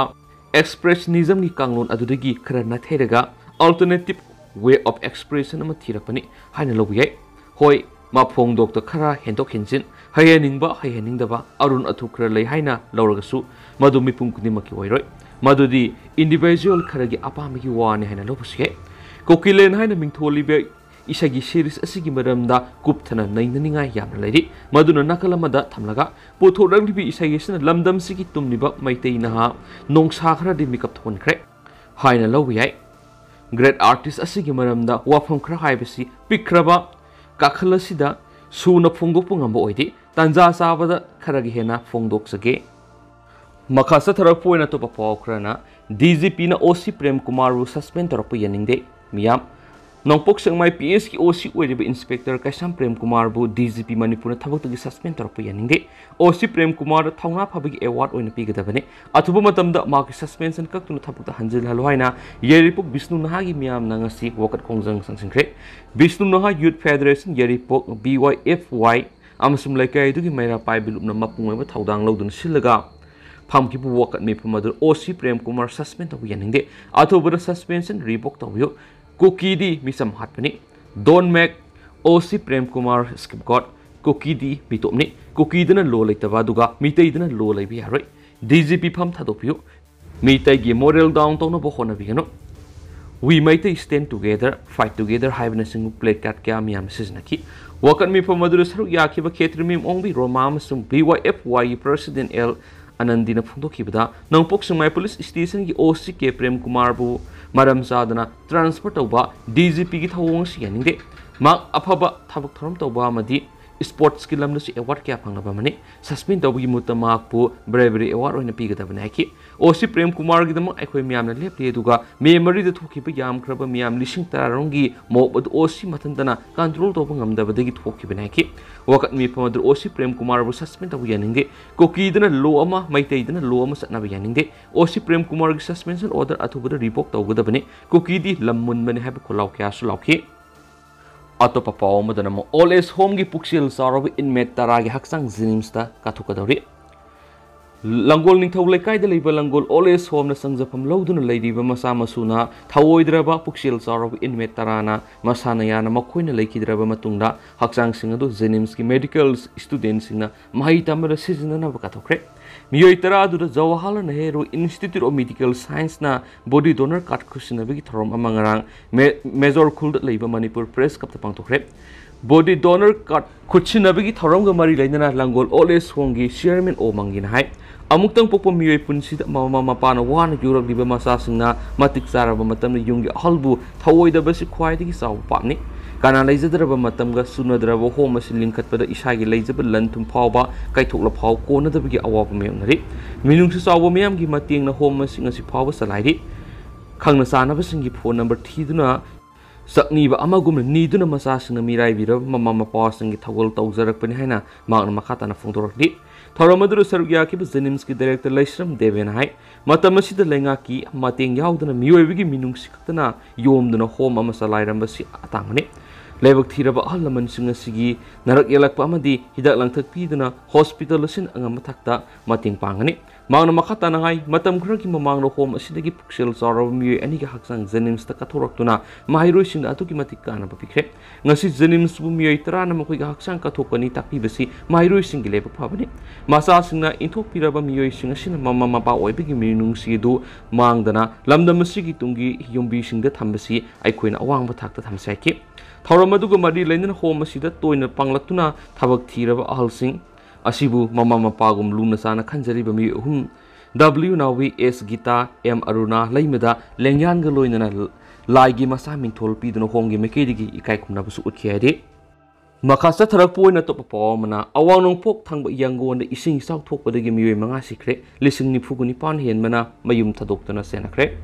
ꯑꯦꯛꯁꯄ꯭ꯔꯦꯁꯅꯤꯖꯝꯒꯤ ꯀꯥꯡꯂꯣꯟ ꯑꯗꯨꯗꯒꯤ ꯈꯔ ꯅꯥꯊꯩꯔꯒ alternative way of expression ꯑꯃ ꯊꯤꯔꯛꯄꯅꯤ ꯍꯥꯏꯅ ꯂꯧꯕ ꯌꯥꯏ꯫ ꯍꯣꯏ, ꯃꯐꯣꯡꯗꯣꯛꯇ ꯈꯔ ꯍꯦꯟꯗꯣꯛ ꯍꯦꯟꯖꯤꯟ, ꯍꯩꯍꯟꯅꯤꯡꯕ ꯍꯩꯍꯟꯅꯤꯡꯗꯕ, ꯑꯔꯨꯟ ꯑꯊꯨꯞ ꯈꯔ ꯂꯩ ꯍꯥꯏꯅ ꯂꯧꯔꯒꯁꯨ ꯃꯗꯨ ꯃꯤꯄꯨꯝ ꯈꯨꯗꯤꯡꯃꯛꯀꯤ ꯑꯣꯏꯔꯣꯏ꯫ ꯃꯗꯨꯗꯤ individual ꯈꯔꯒꯤ ꯑꯄꯥꯝꯕꯒꯤ ꯋꯥꯅꯤ ꯍꯥꯏꯅ ꯂꯧꯕꯁꯨ ꯌꯥꯏ꯫ ꯀꯣꯀꯤꯂꯦꯟ ꯍꯥꯏꯅ ꯃꯤꯡꯊꯣꯜꯂꯤꯕ ꯏꯁꯩꯒꯤ ꯁꯤꯔꯤꯁ ꯑꯁꯤꯒꯤ ꯃꯔꯝꯗ ꯀꯨꯞꯊꯅ ꯅꯩꯅꯅꯤꯡꯉꯥꯏ ꯌꯥꯝꯅ ꯂꯩꯔꯤ꯫ ꯃꯗꯨꯅ ꯅꯥꯀꯜ ꯑꯃꯗ ꯊꯝꯂꯒ ꯄꯨꯊꯣꯔꯛꯂꯤꯕ ꯏꯁꯩ ꯑꯁꯤꯅ ꯂꯝꯗꯝꯁꯤꯒꯤ ꯇꯨꯝꯂꯤꯕ ꯃꯩꯇꯩ ꯅꯍꯥ ꯅꯣꯡꯁꯥ ꯈꯔꯗꯤ ꯃꯤꯀꯞ ꯊꯣꯛꯍꯟꯈ꯭ꯔꯦ ꯍꯥꯏꯅ ꯂꯧꯕ ꯌꯥꯏ꯫ ꯒ꯭ꯔꯦꯠ ꯑꯥꯔꯇꯤꯁ ꯑꯁꯤꯒꯤ ꯃꯔꯝꯗ ꯋꯥꯐꯝ ꯈꯔ ꯍꯥꯏꯕꯁꯤ ꯄꯤꯛꯈ꯭ꯔꯕ ꯀꯥꯈꯜ ꯑꯁꯤꯗ ꯁꯨꯅ ꯐꯣꯡꯗꯣꯛꯄ ꯉꯝꯕ ꯑꯣꯏꯗꯦ꯫ ꯇꯥꯟꯖꯥ ꯆꯥꯕꯗ ꯈꯔꯒ ꯍꯦꯟꯅ ꯐꯣꯡꯗꯣꯛꯆꯒꯦ꯫ ꯃꯈꯥ ꯆꯠꯊꯔꯛꯄ ꯑꯣꯏꯅ ꯑꯇꯣꯞꯄ ꯄꯥꯎ ꯈꯔꯅ, ꯗꯤ ꯖꯤ ꯄꯤꯅ ꯑꯣ ꯁꯤ ꯄ꯭ꯔꯦꯝ ꯀꯨꯃꯥꯔꯕꯨ ꯁꯁꯄꯦꯟ ꯇꯧꯔꯛꯄ ꯌꯥꯅꯤꯡꯗꯦ꯫ ꯃꯤꯌꯥꯝ, ꯅꯣꯡꯄꯣꯛ ꯁꯦꯛꯃꯥꯏ ꯄꯤ ꯑꯦꯁꯀꯤ ꯑꯣ ꯁꯤ ꯑꯣꯏꯔꯤꯕ ꯏꯟꯁꯄꯦꯛꯇꯔ ꯀꯩꯁꯥꯝ ꯄ꯭ꯔꯦꯝ ꯀꯨꯃꯥꯔꯕꯨ ꯗꯤ ꯖꯤ ꯄꯤ ꯃꯅꯤꯄꯨꯔꯅ ꯊꯕꯛꯇꯒꯤ ꯁꯁꯄꯦꯟ ꯇꯧꯔꯛꯄ ꯌꯥꯅꯤꯡꯗꯦ꯫ ꯑꯣ ꯁꯤ ꯄ꯭ꯔꯦꯝ ꯀꯨꯃꯥꯔꯗ ꯊꯧꯅꯥ ꯐꯕꯒꯤ ꯑꯦꯋꯥꯔꯗ ꯑꯣꯏꯅ ꯄꯤꯒꯗꯕꯅꯤ꯫ ꯑꯊꯨꯕ ꯃꯇꯝꯗ ꯃꯍꯥꯛꯀꯤ ꯁꯁꯄꯦꯟꯁꯟ ꯀꯛꯇꯨꯅ ꯊꯕꯛꯇ ꯍꯟꯖꯤꯜꯍꯜꯂꯨ ꯍꯥꯏꯅ ꯌꯥꯏꯔꯤꯄꯣꯛ ꯕꯤꯁꯅꯨ ꯅꯍꯥꯒꯤ ꯃꯤꯌꯥꯝꯅ ꯉꯁꯤ ꯋꯥꯀꯠ ꯈꯣꯡꯖꯪ ꯆꯪꯁꯤꯟꯈ꯭ꯔꯦ꯫ ꯕꯤꯁꯅꯨ ꯅꯍꯥ ꯌꯨꯠ ꯐꯦꯗꯔꯦꯁꯟ ꯌꯥꯏꯔꯤꯄꯣꯛ, ꯕꯤ ꯋꯥꯏ ꯑꯦꯐ ꯋꯥꯏ, ꯑꯃꯁꯨꯡ ꯂꯩꯀꯥꯏ ꯑꯗꯨꯒꯤ ꯃꯩꯔꯥ ꯄꯥꯏꯕ ꯂꯨꯞꯅ ꯃꯄꯨꯡ ꯑꯣꯏꯕ ꯊꯧꯗꯥꯡ ꯂꯧꯗꯨꯅ ꯁꯤꯜꯂꯒ ꯐꯝꯈꯤꯕ ꯋꯥꯀꯠ ꯃꯤꯐꯝ ꯑꯗꯨ ꯑꯣ ꯁꯤ ꯄ꯭ꯔꯦꯝ ꯀꯨꯃꯥꯔ ꯁꯁꯄꯦꯟ ꯇꯧꯕ ꯌꯥꯅꯤꯡꯗꯦ꯫ ꯑꯊꯨꯕꯗ ꯁꯁꯄꯦꯟꯁꯟ ꯔꯤꯚꯣꯛ ꯇꯧꯕꯤꯌꯨ꯫ ꯀꯨꯀꯤꯗꯤ ꯃꯤꯆꯝ ꯍꯥꯠꯄꯅꯤ꯫ Don't make ꯑꯣ ꯁꯤ ꯄ꯭ꯔꯦꯝ ꯀꯨꯃꯥꯔ ꯁ꯭ꯀꯤꯞꯒꯣꯠ, ꯀꯨꯀꯤꯗꯤ ꯃꯤꯇꯣꯞꯅꯤ꯫ ꯀꯨꯀꯤꯗꯅ ꯂꯣ ꯂꯩꯇꯕ ꯑꯗꯨꯒ ꯃꯤꯇꯩꯗꯅ ꯂꯣ ꯂꯩꯕ ꯌꯥꯔꯣꯏ꯫ ꯗꯤ ꯖꯤ ꯄꯤ ꯐꯝ ꯊꯥꯗꯣꯛꯄꯤꯌꯨ꯫ ꯃꯤꯇꯩꯒꯤ ꯃꯣꯔꯦꯜ ꯗꯥꯎꯟ ꯇꯧꯅꯕ ꯍꯣꯠꯅꯕꯤꯒꯅꯨ꯫ We Meitei Stand Together, Fight Together ꯍꯥꯏꯕꯅꯆꯤꯡꯕ ꯄ꯭ꯂꯦ ꯀꯥꯔꯗ ꯀꯌꯥ ꯃꯌꯥꯝ ꯁꯤꯖꯤꯟꯅꯈꯤ꯫ ꯋꯥꯀꯠ ꯃꯤꯐꯝ ꯑꯗꯨꯗ ꯁꯔꯨꯛ ꯌꯥꯈꯤꯕ ꯈꯦꯇ꯭ꯔꯤꯃꯌꯨꯝ ꯑꯣꯡꯕꯤ ꯔꯣꯃꯥ ꯑꯃꯁꯨꯡ ꯕꯤ ꯋꯥꯏ ꯑꯦꯐ ꯋꯥꯏꯒꯤ ꯄ꯭ꯔꯁꯤꯗꯦꯟ ꯑꯦꯜ ꯑꯅꯟꯗꯤꯅ ꯐꯣꯡꯗꯣꯛꯈꯤꯕꯗ, ꯅꯣꯡꯄꯣꯛ ꯁꯦꯛꯃꯥꯏ ꯄꯨꯂꯤꯁ ꯁ꯭ꯇꯦꯁꯟꯒꯤ ꯑꯣ ꯁꯤ ꯀꯦ ꯄ꯭ꯔꯦꯝ ꯀꯨꯃꯥꯔꯕꯨ ꯃꯔꯝ ꯆꯥꯗꯅ ꯇ꯭ꯔꯥꯟꯁꯐꯔ ꯇꯧꯕ ꯗꯤ ꯖꯤ ꯄꯤꯒꯤ ꯊꯧꯑꯣꯡ ꯑꯁꯤ ꯌꯥꯅꯤꯡꯗꯦ꯫ ꯃꯍꯥꯛ ꯑꯐꯕ ꯊꯕꯛ ꯊꯧꯔꯝ ꯇꯧꯕ ꯑꯃꯗꯤ ꯁ꯭ꯄꯣꯔꯠꯁꯀꯤ ꯂꯝꯗꯁꯨ ꯑꯦꯋꯥꯔꯗ ꯀꯌꯥ ꯐꯪꯂꯕ ꯑꯃꯅꯤ꯫ ꯁꯁꯄꯦꯟ ꯇꯧꯕꯒꯤ ꯃꯍꯨꯠꯇ ꯃꯍꯥꯛꯄꯨ ꯕ꯭ꯔꯦꯕꯔꯤ ꯑꯦꯋꯥꯔꯗ ꯑꯣꯏꯅ ꯄꯤꯒꯗꯕꯅꯤ ꯍꯥꯏꯈꯤ꯫ ꯑꯣ ꯁꯤ ꯄ꯭ꯔꯦꯝ ꯀꯨꯃꯥꯔꯒꯤꯗꯃꯛ ꯑꯩꯈꯣꯏ ꯃꯌꯥꯝꯅ ꯂꯦꯞꯂꯤ, ꯑꯗꯨꯒ ꯃꯦ ꯃꯔꯤꯗ ꯊꯣꯛꯈꯤꯕ ꯌꯥꯝꯈ꯭ꯔꯕ ꯃꯤꯌꯥꯝ ꯂꯤꯁꯤꯡ ꯇꯔꯥ ꯔꯣꯝꯒꯤ ꯃꯣꯕ ꯑꯗꯨ ꯑꯣ ꯁꯤ ꯃꯊꯟꯇꯅ ꯀꯟꯇ꯭ꯔꯣꯜ ꯇꯧꯕ ꯉꯝꯗꯕꯗꯒꯤ ꯊꯣꯛꯈꯤꯕꯅꯤ ꯍꯥꯏꯈꯤ꯫ ꯋꯥꯀꯠ ꯃꯤꯐꯝ ꯑꯗꯨ ꯑꯣ ꯁꯤ ꯄ꯭ꯔꯦꯝ ꯀꯨꯃꯥꯔꯕꯨ ꯁꯁꯄꯦꯟ ꯇꯧꯕ ꯌꯥꯅꯤꯡꯗꯦ꯫ ꯀꯨꯀꯤꯗꯅ ꯂꯣ ꯑꯃ, ꯃꯩꯇꯩꯗꯅ ꯂꯣ ꯑꯃ ꯆꯠꯅꯕ ꯌꯥꯅꯤꯡꯗꯦ꯫ ꯑꯣ ꯁꯤ ꯄ꯭ꯔꯦꯝ ꯀꯨꯃꯥꯔꯒꯤ ꯁꯁꯄꯦꯟꯁꯟ ꯑꯣꯔꯗꯔ ꯑꯊꯨꯕꯗ ꯔꯤꯚꯣꯛ ꯇꯧꯒꯗꯕꯅꯤ꯫ ꯀꯨꯀꯤꯗꯤ ꯂꯝ ꯃꯨꯟꯕꯅꯤ ꯍꯥꯏꯕ ꯈꯣꯜꯂꯥꯎ ꯀꯌꯥꯁꯨ ꯂꯥꯎꯈꯤ꯫ ꯑꯇꯣꯞꯄ ꯄꯥꯎ ꯑꯃꯗꯅ ꯑꯃꯨꯛ ꯑꯣꯜ ꯑꯦꯖ ꯍꯣꯝꯒꯤ ꯄꯨꯛꯆꯦꯜ ꯆꯥꯎꯔꯕ ꯏꯟꯃꯦꯠ ꯇꯔꯥꯒꯤ ꯍꯛꯆꯥꯡ ꯖꯦꯅꯤꯝꯁꯇ ꯀꯥꯊꯣꯛꯀꯗꯧꯔꯤ꯫ ꯂꯪꯒꯣꯜ ꯅꯤꯡꯊꯧ ꯂꯩꯀꯥꯏꯗ ꯂꯩꯕ ꯂꯪꯒꯣꯜ ꯑꯣꯜ ꯑꯦꯖ ꯍꯣꯝꯅ ꯆꯪꯖꯐꯝ ꯂꯧꯗꯨꯅ ꯂꯩꯔꯤꯕ ꯃꯆꯥ ꯃꯁꯨꯅ ꯊꯧꯑꯣꯏꯗ꯭ꯔꯕ ꯄꯨꯛꯆꯦꯜ ꯆꯥꯎꯔꯕ ꯏꯟꯃꯦꯠ ꯇꯔꯥꯅ ꯃꯁꯥꯅ ꯌꯥꯅ ꯃꯈꯣꯏꯅ ꯂꯩꯈꯤꯗ꯭ꯔꯕ ꯃꯇꯨꯡꯗ ꯍꯛꯆꯥꯡꯁꯤꯡ ꯑꯗꯨ ꯖꯦꯅꯤꯝꯁꯀꯤ ꯃꯦꯗꯤꯀꯦꯜ ꯁ꯭ꯇꯨꯗꯦꯟꯠꯁꯤꯡꯅ ꯃꯍꯩ ꯇꯝꯕꯗ ꯁꯤꯖꯤꯟꯅꯅꯕ ꯀꯠꯊꯣꯛꯈ꯭ꯔꯦ꯫ ꯃꯤꯑꯣꯏ ꯇꯔꯥ ꯑꯗꯨꯗ Jawaharlal Nehru institute of medical ꯁꯥꯏꯟꯁꯅ ꯕꯣꯗꯤ ꯗꯣꯅꯔ ꯀꯥꯔꯗ ꯈꯨꯠꯁꯤꯟꯅꯕꯒꯤ ꯊꯧꯔꯝ ꯑꯃ ꯉꯔꯥꯡ ꯃꯦ-, ꯃꯦꯖꯣꯔ ꯈꯨꯜꯗ ꯂꯩꯕ ꯃꯅꯤꯄꯨꯔ ꯄ꯭ꯔꯦꯁ ꯀ꯭ꯂꯕꯇ ꯄꯥꯡꯊꯣꯛꯈ꯭ꯔꯦ꯫ ꯕꯣꯗꯤ ꯗꯣꯅꯔ ꯀꯥꯔꯗ ꯈꯨꯠꯁꯤꯟꯅꯕꯒꯤ ꯊꯧꯔꯝꯒ ꯃꯔꯤ ꯂꯩꯅꯅ ꯂꯪꯒꯣꯜ ꯑꯣꯜ ꯑꯦꯖ ꯍꯣꯝꯒꯤ ꯆꯤꯌꯔꯃꯦꯟ ꯑꯣ ꯃꯪꯒꯤꯅ ꯍꯥꯏ, ꯑꯃꯨꯛꯇꯪ ꯄꯣꯛꯄ ꯃꯤꯑꯣꯏ ꯄꯨꯟꯁꯤꯗ ꯃꯃꯥ ꯃꯄꯥꯅ ꯋꯥꯅ ꯌꯣꯛꯂꯛꯂꯤꯕ ꯃꯆꯥꯁꯤꯡꯅ ꯃꯇꯤꯛ ꯆꯥꯔꯕ ꯃꯇꯝꯗ ꯌꯨꯝꯒꯤ ꯑꯍꯜꯕꯨ ꯊꯧꯑꯣꯏꯗꯕꯁꯤ ꯈ꯭ꯋꯥꯏꯗꯒꯤ ꯆꯥꯎꯕ ꯄꯥꯞꯅꯤ꯫ ꯀꯅꯥ ꯂꯩꯖꯗ꯭ꯔꯕ ꯃꯇꯝꯒ ꯆꯨꯅꯗ꯭ꯔꯕ ꯍꯣꯝ ꯑꯁꯤ ꯂꯤꯡꯈꯠꯄꯗ ꯏꯁꯥꯒꯤ ꯂꯩꯖꯕ ꯂꯟ ꯊꯨꯝ ꯐꯥꯎꯕ ꯀꯥꯏꯊꯣꯛꯂ ꯐꯥꯎ ꯀꯣꯟꯅꯗꯕꯒꯤ ꯑꯋꯥꯕ ꯃꯥꯌꯣꯛꯅꯔꯤ꯫ ꯃꯤꯅꯨꯡꯁꯤ ꯆꯥꯎꯕ ꯃꯤꯌꯥꯝꯒꯤ ꯃꯇꯦꯡꯅ ꯍꯣꯝ ꯑꯁꯤ ꯉꯁꯤ ꯐꯥꯎꯕ ꯆꯂꯥꯏꯔꯤ꯫ ꯈꯪꯅ ꯆꯥꯟꯅꯕꯁꯤꯡꯒꯤ ꯐꯣꯟ ꯅꯝꯕꯔ ꯊꯤꯗꯨꯅ ꯆꯥꯛꯅꯤꯕ ꯑꯃꯒꯨꯝꯅ ꯅꯤꯗꯨꯅ ꯃꯆꯥꯁꯤꯡꯅ ꯃꯤꯔꯥꯏꯕꯤꯔꯕ ꯃꯃꯥ ꯃꯄꯥꯁꯤꯡꯒꯤ ꯊꯧꯒꯜ ꯇꯧꯖꯔꯛꯄꯅꯤ ꯍꯥꯏꯅ ꯃꯍꯥꯛꯅ ꯃꯈꯥ ꯇꯥꯅ ꯐꯣꯡꯗꯣꯔꯛꯂꯤ꯫ ꯊꯧꯔꯝ ꯑꯗꯨꯗ ꯁꯔꯨꯛ ꯌꯥꯈꯤꯕ ꯖꯦꯅꯤꯝꯁꯀꯤ ꯗꯥꯏꯔꯦꯛꯇꯔ ꯂꯩꯁ꯭ꯔꯝ ꯗꯦꯕꯦꯅ ꯍꯥꯏ, ꯃꯇꯝ ꯑꯁꯤꯗ ꯂꯩꯉꯥꯛꯀꯤ ꯃꯇꯦꯡ ꯌꯥꯎꯗꯅ ꯃꯤꯑꯣꯏꯕꯒꯤ ꯃꯤꯅꯨꯡꯁꯤ ꯈꯛꯇꯅ ꯌꯣꯝꯗꯨꯅ ꯍꯣꯝ ꯑꯃ ꯆꯂꯥꯏꯔꯝꯕꯁꯤ ꯑꯇꯥꯡꯕꯅꯤ꯫ ꯂꯥꯏꯕꯛ ꯊꯤꯔꯕ ꯑꯍꯜ ꯂꯃꯟꯁꯤꯡ ꯑꯁꯤꯒꯤ ꯅꯔꯛ ꯌꯦꯛꯂꯛꯄ ꯑꯃꯗꯤ ꯍꯤꯗꯥꯛ ꯂꯥꯡꯊꯛ ꯄꯤꯗꯨꯅ ꯍꯣꯁꯄꯤꯇꯥꯜ ꯑꯁꯤꯅ ꯑꯉꯝꯕ ꯊꯥꯛꯇ ꯃꯇꯦꯡ ꯄꯥꯡꯒꯅꯤ꯫ ꯃꯍꯥꯛꯅ ꯃꯈꯥ ꯇꯥꯅ ꯍꯥꯏ, ꯃꯇꯝ ꯈꯔꯒꯤ ꯃꯃꯥꯡꯗ ꯍꯣꯝ ꯑꯁꯤꯗꯒꯤ ꯄꯨꯛꯆꯦꯜ ꯆꯥꯎꯔꯕ ꯃꯤꯑꯣꯏ ꯑꯅꯤꯒꯤ ꯍꯛꯆꯥꯡ ꯖꯦꯅꯤꯝꯁꯇ ꯀꯠꯊꯣꯔꯛꯇꯨꯅ ꯃꯍꯩꯔꯣꯏꯁꯤꯡꯗ ꯑꯗꯨꯛꯀꯤ ꯃꯇꯤꯛ ꯀꯥꯟꯅꯕ ꯄꯤꯈ꯭ꯔꯦ꯫ ꯉꯁꯤ ꯖꯦꯅꯤꯝꯁꯄꯨ ꯃꯤꯑꯣꯏ ꯇꯔꯥꯅ ꯃꯈꯣꯏꯒꯤ ꯍꯛꯆꯥꯡ ꯀꯠꯊꯣꯛꯀꯅꯤ ꯇꯥꯛꯄꯤꯕꯁꯤ ꯃꯍꯩꯔꯣꯏꯁꯤꯡꯒꯤ ꯂꯥꯏꯕꯛ ꯐꯕꯅꯤ꯫ ꯃꯆꯥꯁꯤꯡꯅ ꯏꯟꯊꯣꯛꯄꯤꯔꯕ ꯃꯤꯑꯣꯏꯁꯤꯡ ꯑꯁꯤꯅ ꯃꯃꯥ ꯃꯄꯥ ꯑꯣꯏꯕꯒꯤ ꯃꯤꯅꯨꯡꯁꯤ ꯑꯗꯨ ꯃꯥꯡꯗꯅ ꯂꯝꯗꯝ ꯑꯁꯤꯒꯤ ꯇꯨꯡꯒꯤ ꯌꯨꯝꯕꯤꯁꯤꯡꯗ ꯊꯝꯕꯁꯤ ꯑꯩꯈꯣꯏꯅ ꯑꯋꯥꯡꯕ ꯊꯥꯛꯇ ꯊꯝꯁꯤ ꯍꯥꯏꯈꯤ꯫ ꯊꯧꯔꯝ ꯑꯗꯨꯒ ꯃꯔꯤ ꯂꯩꯅꯅ ꯍꯣꯝ ꯑꯁꯤꯗ ꯇꯣꯏꯅ ꯄꯥꯡꯂꯛꯇꯨꯅ ꯊꯕꯛ ꯊꯤꯔꯕ ꯑꯍꯜꯁꯤꯡ ꯑꯁꯤꯕꯨ ꯃꯃꯥ ꯃꯄꯥꯒꯨꯝ ꯂꯨꯅ ꯆꯥꯅ ꯈꯟꯖꯔꯤꯕ ꯃꯤꯑꯣꯏ ꯑꯍꯨꯝ, ꯗꯕ꯭ꯂꯤꯎ ꯅꯥꯎꯕꯤ, ꯑꯦꯁ ꯒꯤꯇꯥ, ꯑꯦꯝ ꯑꯔꯨꯅꯥ ꯂꯩꯃꯗ ꯂꯦꯡꯌꯥꯟꯒ ꯂꯣꯏꯅꯅ ꯂꯥꯏꯒꯤ ꯃꯆꯥ ꯃꯤꯡꯊꯣꯜ ꯄꯤꯗꯨꯅ ꯍꯣꯝꯒꯤ ꯃꯥꯏꯀꯩꯗꯒꯤ ꯏꯀꯥꯏ ꯈꯨꯝꯅꯕꯁꯨ ꯎꯠꯈꯤ ꯍꯥꯏꯔꯤ꯫ ꯃꯈꯥ ꯆꯠꯊꯔꯛꯄ ꯑꯣꯏꯅ ꯑꯇꯣꯞꯄ ꯄꯥꯎ ꯑꯃꯅ, ꯑꯋꯥꯡ ꯅꯣꯡꯄꯣꯛ ꯊꯪꯕ ꯌꯥꯡꯒꯣꯟꯗ ꯏꯁꯤꯡ ꯏꯆꯥꯎ ꯊꯣꯛꯄꯗꯒꯤ ꯃꯤꯑꯣꯏ ꯃꯉꯥ ꯁꯤꯈ꯭ꯔꯦ, ꯂꯤꯁꯤꯡ ꯅꯤꯐꯨꯒ ꯅꯤꯄꯥꯟ ꯍꯦꯟꯕꯅ ꯃꯌꯨꯝ ꯊꯥꯗꯣꯛꯇꯨꯅ ꯆꯦꯟꯅꯈ꯭ꯔꯦ꯫